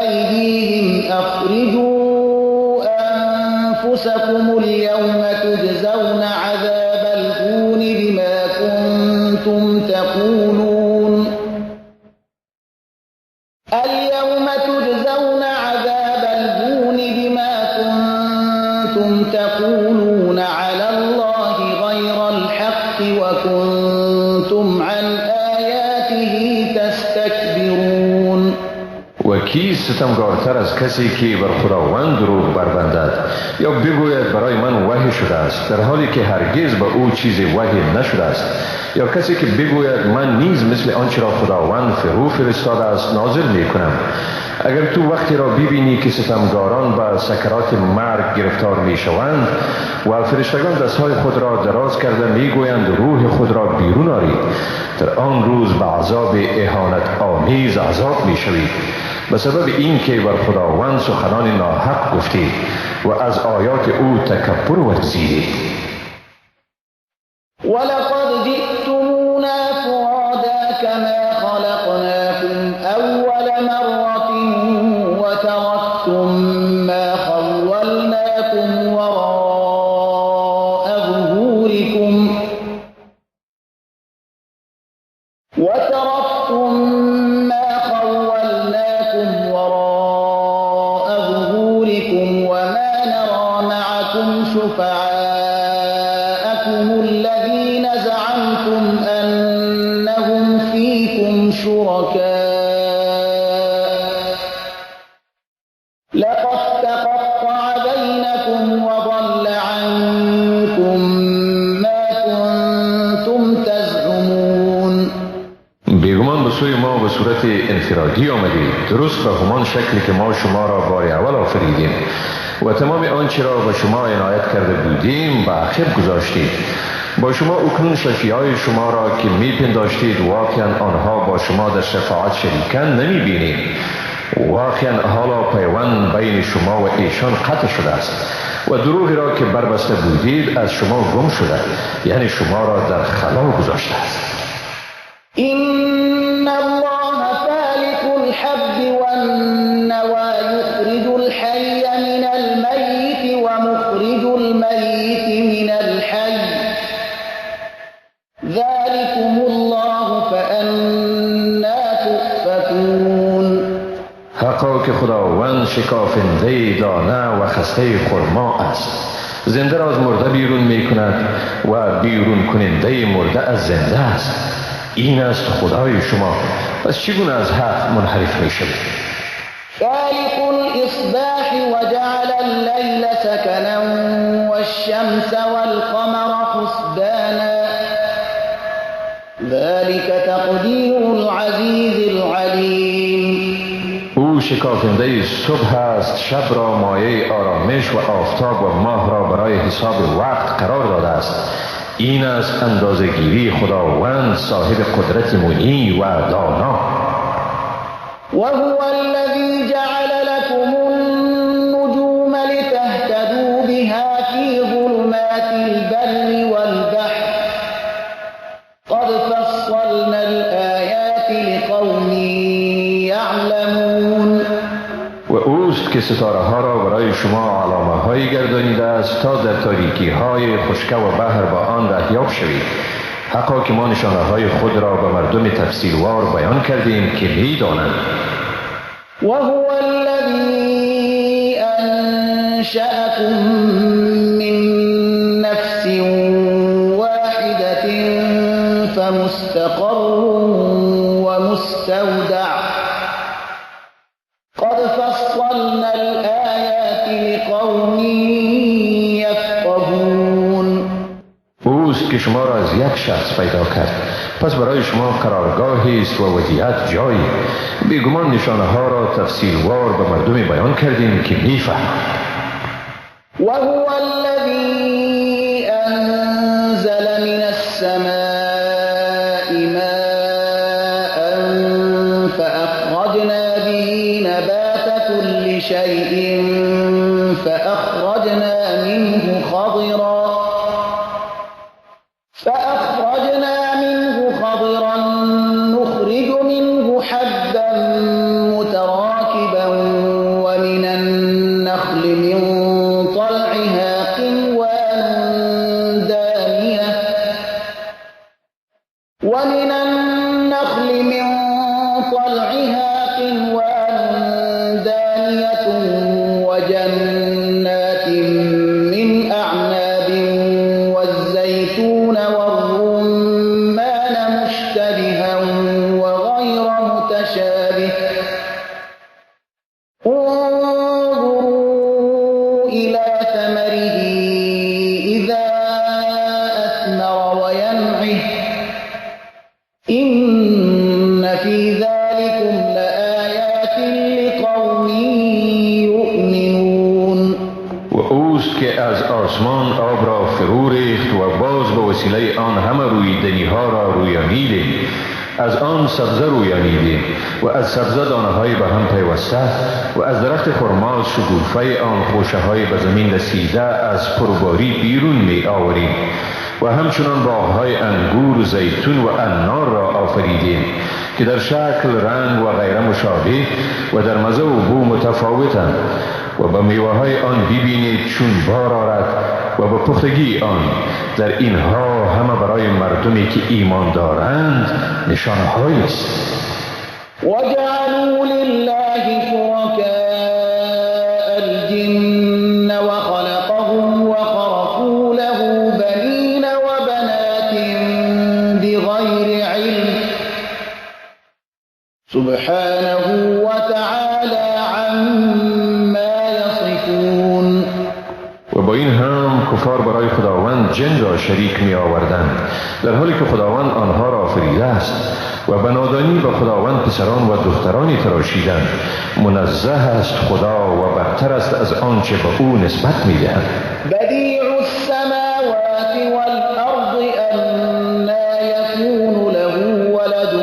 أيديهم أخرجوا أنفسكم اليوم تجزون عذاب الهون بما كنتم تقولون اليوم تجزون عذاب الهون بما كنتم تقولون على الله غير الحق وكنتم عن آياته تستكبرون.
و کیست ستمگارتر از کسی که بر خداوند دروغ بربندد یا بگوید برای من وحی شده است، در حالی که هرگز به او چیزی وحی نشده است، یا کسی که بگوید من نیز مثل آنچه را خداوند فرو فرستاده است نازل می کنم. اگر تو وقتی را ببینی که ستمگاران به سکرات مرگ گرفتار می شوند و فرشتگان دستهای خود را دراز کرده می گویند روح خود را بیرون آرید، در آن روز به عذاب اهانت آمیز عذاب می شوید به سبب اینکه بر خداوند سخنان ناحق گفتید و از آیات او تکبر ورزیدید.
ولقد جئتمونا فرادا كما خلقناكم أول مرة وتركتم ما خولناكم وراء ظهوركم وما نرى معكم شفعاءكم الذين زعمتم أنهم فيكم شركاء لقد تقطع بينكم وضل عنكم ما كنتم تزعمون.
بیگمان به سوی ما به صورت انفرادی آمدید، درست به همان شکلی که ما شما را بار اول آفریدیم و تمام آنچه را به شما عنایت کرده بودیم به عقب گذاشتید. با شما اکنون شفیعای شما را که میپنداشتید واقعا آنها با شما در شفاعت شریکن نمیبینید. واقعا حالا پیوند بین شما و ایشان قطع شده است و دروغی را که بربسته بودید از شما گم شده، یعنی شما را در خلا گذاشته است.
إن الله فالق الحب والنوى يخرج الحي من الميت الميت من الحي ذلكم الله فأنا تؤفكون.
حقا که خداوند شکافنده دانه و خسته خرما است. زنده را از مرده بیرون می کند و بیرون کننده مرده از زنده است. این است خدای شما، پس چگونه از حق منحرف می شوید؟
فالق الإصباح وجعل الليل سكنا والشمس والقمر حسبانا ذلك تقدیر العزیز العلیم.
او شکافنده صبح است، شب را مایه آرامش و آفتاب و ماه را برای حساب وقت قرار داده است. این است اندازه‌گیری خداوند صاحب قدرت منی و دانا.
وهو الذي جعل لكم النجوم لتهتدوا بها في ظلمات البر والبحر قد فصلنا الآيات لقوم يعلمون.
و اوست که ستاره ها را برای شما علامه های گردانیده است تا در تاریکی های خشکه و بحر با آن رهیاب شوید. حقا که ما نشانه های خود را به مردم تفسیروار بیان کردیم که می دانند.
وهو الذي أنشأكم من نفس واحدة فمستقر ومستودع قد فصلنا الآيات لقوم يفقهون.
اوست که شما را از یک شخص پیدا کرد، پس برای شما قرارگاهی است و ودیعت جایی. بیگمان نشانه ها را تفصیلوار به مردم بیان کردیم که میفهمند.
وهو الذي أنزل من السماء ماء فأخرجنا به نبات كل شيء فأخرجنا منه خضرا نخرج منه حبا متراكبا ومن النخل من طلعها قنوان دانية وجنات من أعناب والزيتون والرمان مشتبها وغير متشابه انظروا إلى ثمره إذا أثمر وينعه إن في ذلكم لآيات لقوم يؤمنون.
و اوست که از آسمان آب را فرو ریخت و باز به وسیله آن همه رویدنی ها را رویانیدیم. از آن سبزه رویانیدیم و از سبزه دانه های به هم پیوسته و از درخت خرما شکوفه آن خوشه های به زمین رسیده از پرباری بیرون می آوریم و همچنان باغهای انگور و زیتون و انار را آفریدیم که در شکل، رنگ و غیره مشابه و در مزه و بو متفاوتند و به میوه های آن ببینید چون بار آرد و به پختگی آن. در اینها همه برای مردمی که ایمان دارند نشانه هایی است.
وجعلوا لله شركاء الجن وخلقهم وخرقوا له بنين وبنات بغير علم سبحانه وتعالى عما يصفون.
و با این هم کفار برای خداوند جن را شریک می آوردند، در حالی که خداوند آنها را آفریده است و به نادانی به خداوند پسران و دخترانی تراشیدند. منزه است خدا و برتر است از آنچه به او نسبت می دهند.
بدیع السماوات والارض أنى يكون له ولد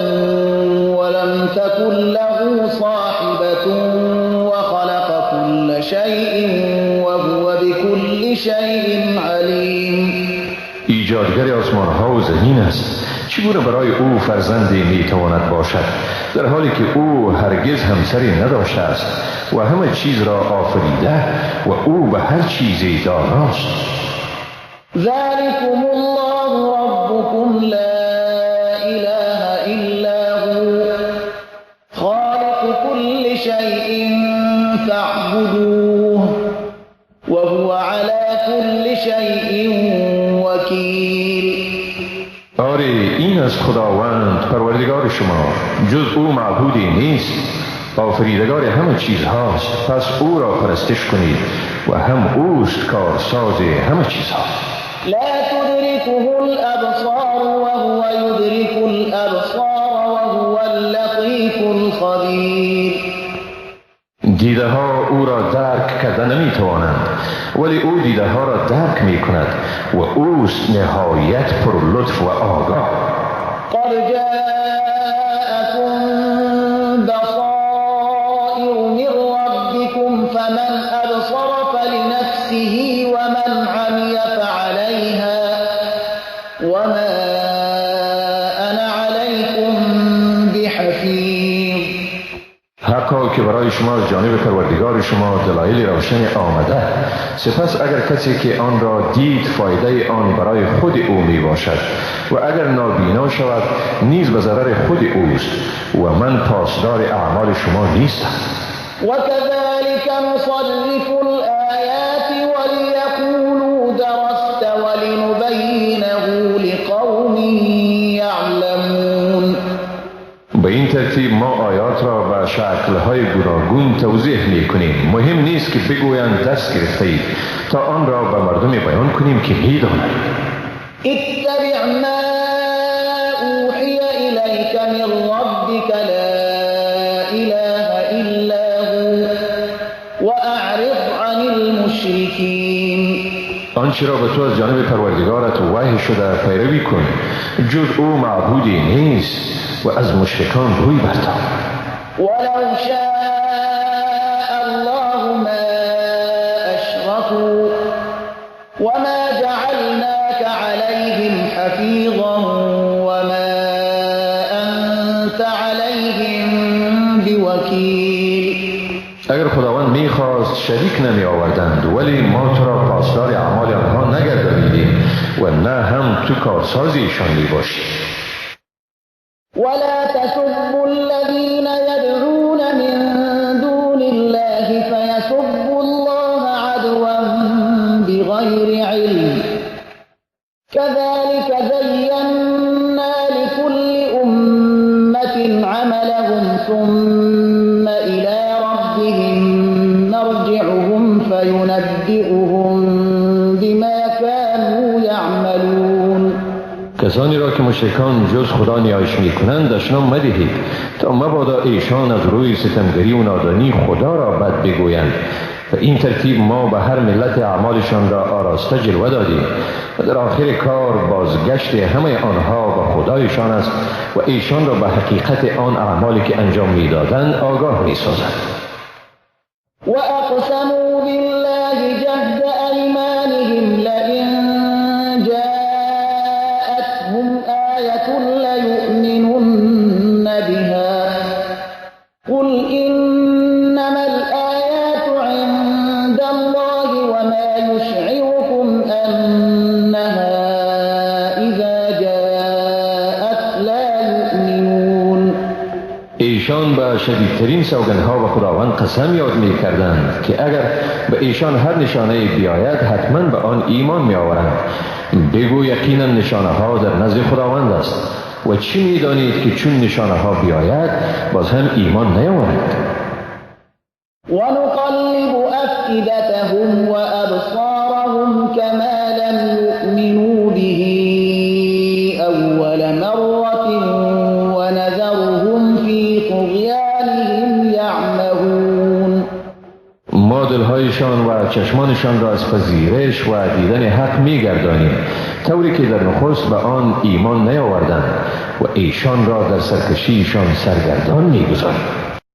ولم تكن له صاحبة وخلق كل شيء وهو بكل شيء علیم.
ایجادگر آسمان ها و زمین است، چگونه برای او فرزندی میتواند باشد در حالی که او هرگز همسری نداشته است و همه چیز را آفریده و او به هر چیزی داناست.
ذلكم الله ربكم لا إله إلا هو خالق كل شيء فاعبدوه وهو على كل شيء وكيل.
آری این از خداوند پروردگار شما، جز او معبودی نیست، آفریدگار همه چیز هاست، پس او را پرستش کنید و هم اوست کارساز همه چیزها.
لا تدركه الابصار وهو يدرك الابصار وهو اللطیف الخبیر.
دیده ها او را درک کرده نمی توانند، ولی او دیده ها را درک می کند و اوست نهایت پر لطف و آگاه.
قد جاءكم بصائر من ربكم فمن أبصر فلنفسه ومن عمي فعليها وما أنا عليكم بحفیظ.
حقا که برای شما از جانب پروردگار شما دلایل روشن آمده، سپس اگر کسی که آن را دید فایده آن برای خود او می باشد و اگر نابینا شود نیز به ضرر خود اوست و من پاسدار اعمال شما نیستم.
وكذلك نصرف الآيات وليقولوا درست ولنبينه لقوم يعلمون.
به این ترتیب ما آیات را به شکل‌های گوناگون توضیح می‌کنیم. مهم نیست که بگویند دست گرفته‌اید تا آن را به مردم بیان کنیم که می‌دانند.
اتبع ما اوحی الیک من ربک لا اله الا هو واعرض عن المشرکین.
آنچه را به تو از جانب پروردگارت وحی شده پیروی کن، جز او معبودی نیست و از مشرکان روی برتاب.
ولو شاء الله ما اشركوا وما جعلناك عليهم حفيظا وما انت عليهم بوكيل.
اگر خداوند میخواست شریک نمی آوردند، ولی ما تو را پاسدار اعمال آنها نگردانیدیم و نه هم تو کارساز ایشان میباشی.
ولا تسبوا الذين يدعون من دون الله فيسبوا الله عدوا بغير علم كذلك زينا لكل أمة عملهم ثم إلى ربهم مرجعهم فينبئهم بما كانوا يعملون.
کسانی را که مشرکان جز خدا نیایش میکنند دشنام مدهید تا مبادا ایشان از روی ستمگری و نادانی خدا را بد بگویند. و این ترتیب ما به هر ملت اعمالشان را آراسته جلوه دادیم و در آخر کار بازگشت همه آنها به خدایشان است و ایشان را به حقیقت آن اعمالی که انجام میدادند آگاه میسازند.
وأقسموا بالله جهد أيمانهم لئن جاءتهم آية ليؤمنن بها قل إنما الآيات عند الله وما يشعركم أنها إذا جاءت لا يؤمنون.
ایشان به شدیدترین سوگندها و خداوند قسم یاد می کردند که اگر به ایشان هر نشانه بیاید حتما به آن ایمان می آورند. بگو یقینا نشانه ها در نزد خداوند است و چی می دانید که چون نشانه ها بیاید باز هم ایمان نیاورند.
ونقلب أفئدتهم وأبصارهم كما لم يؤمنوا به أول مرة ونذرهم في طغيانهم يعمهون.
ما دلهایشان و چشمانشان را از پذیرش و دیدن حق می‌گردانیم طوری که در نخست به آن ایمان نیاوردند و ایشان را در سرکشیشان سرگردان می‌گذاریم.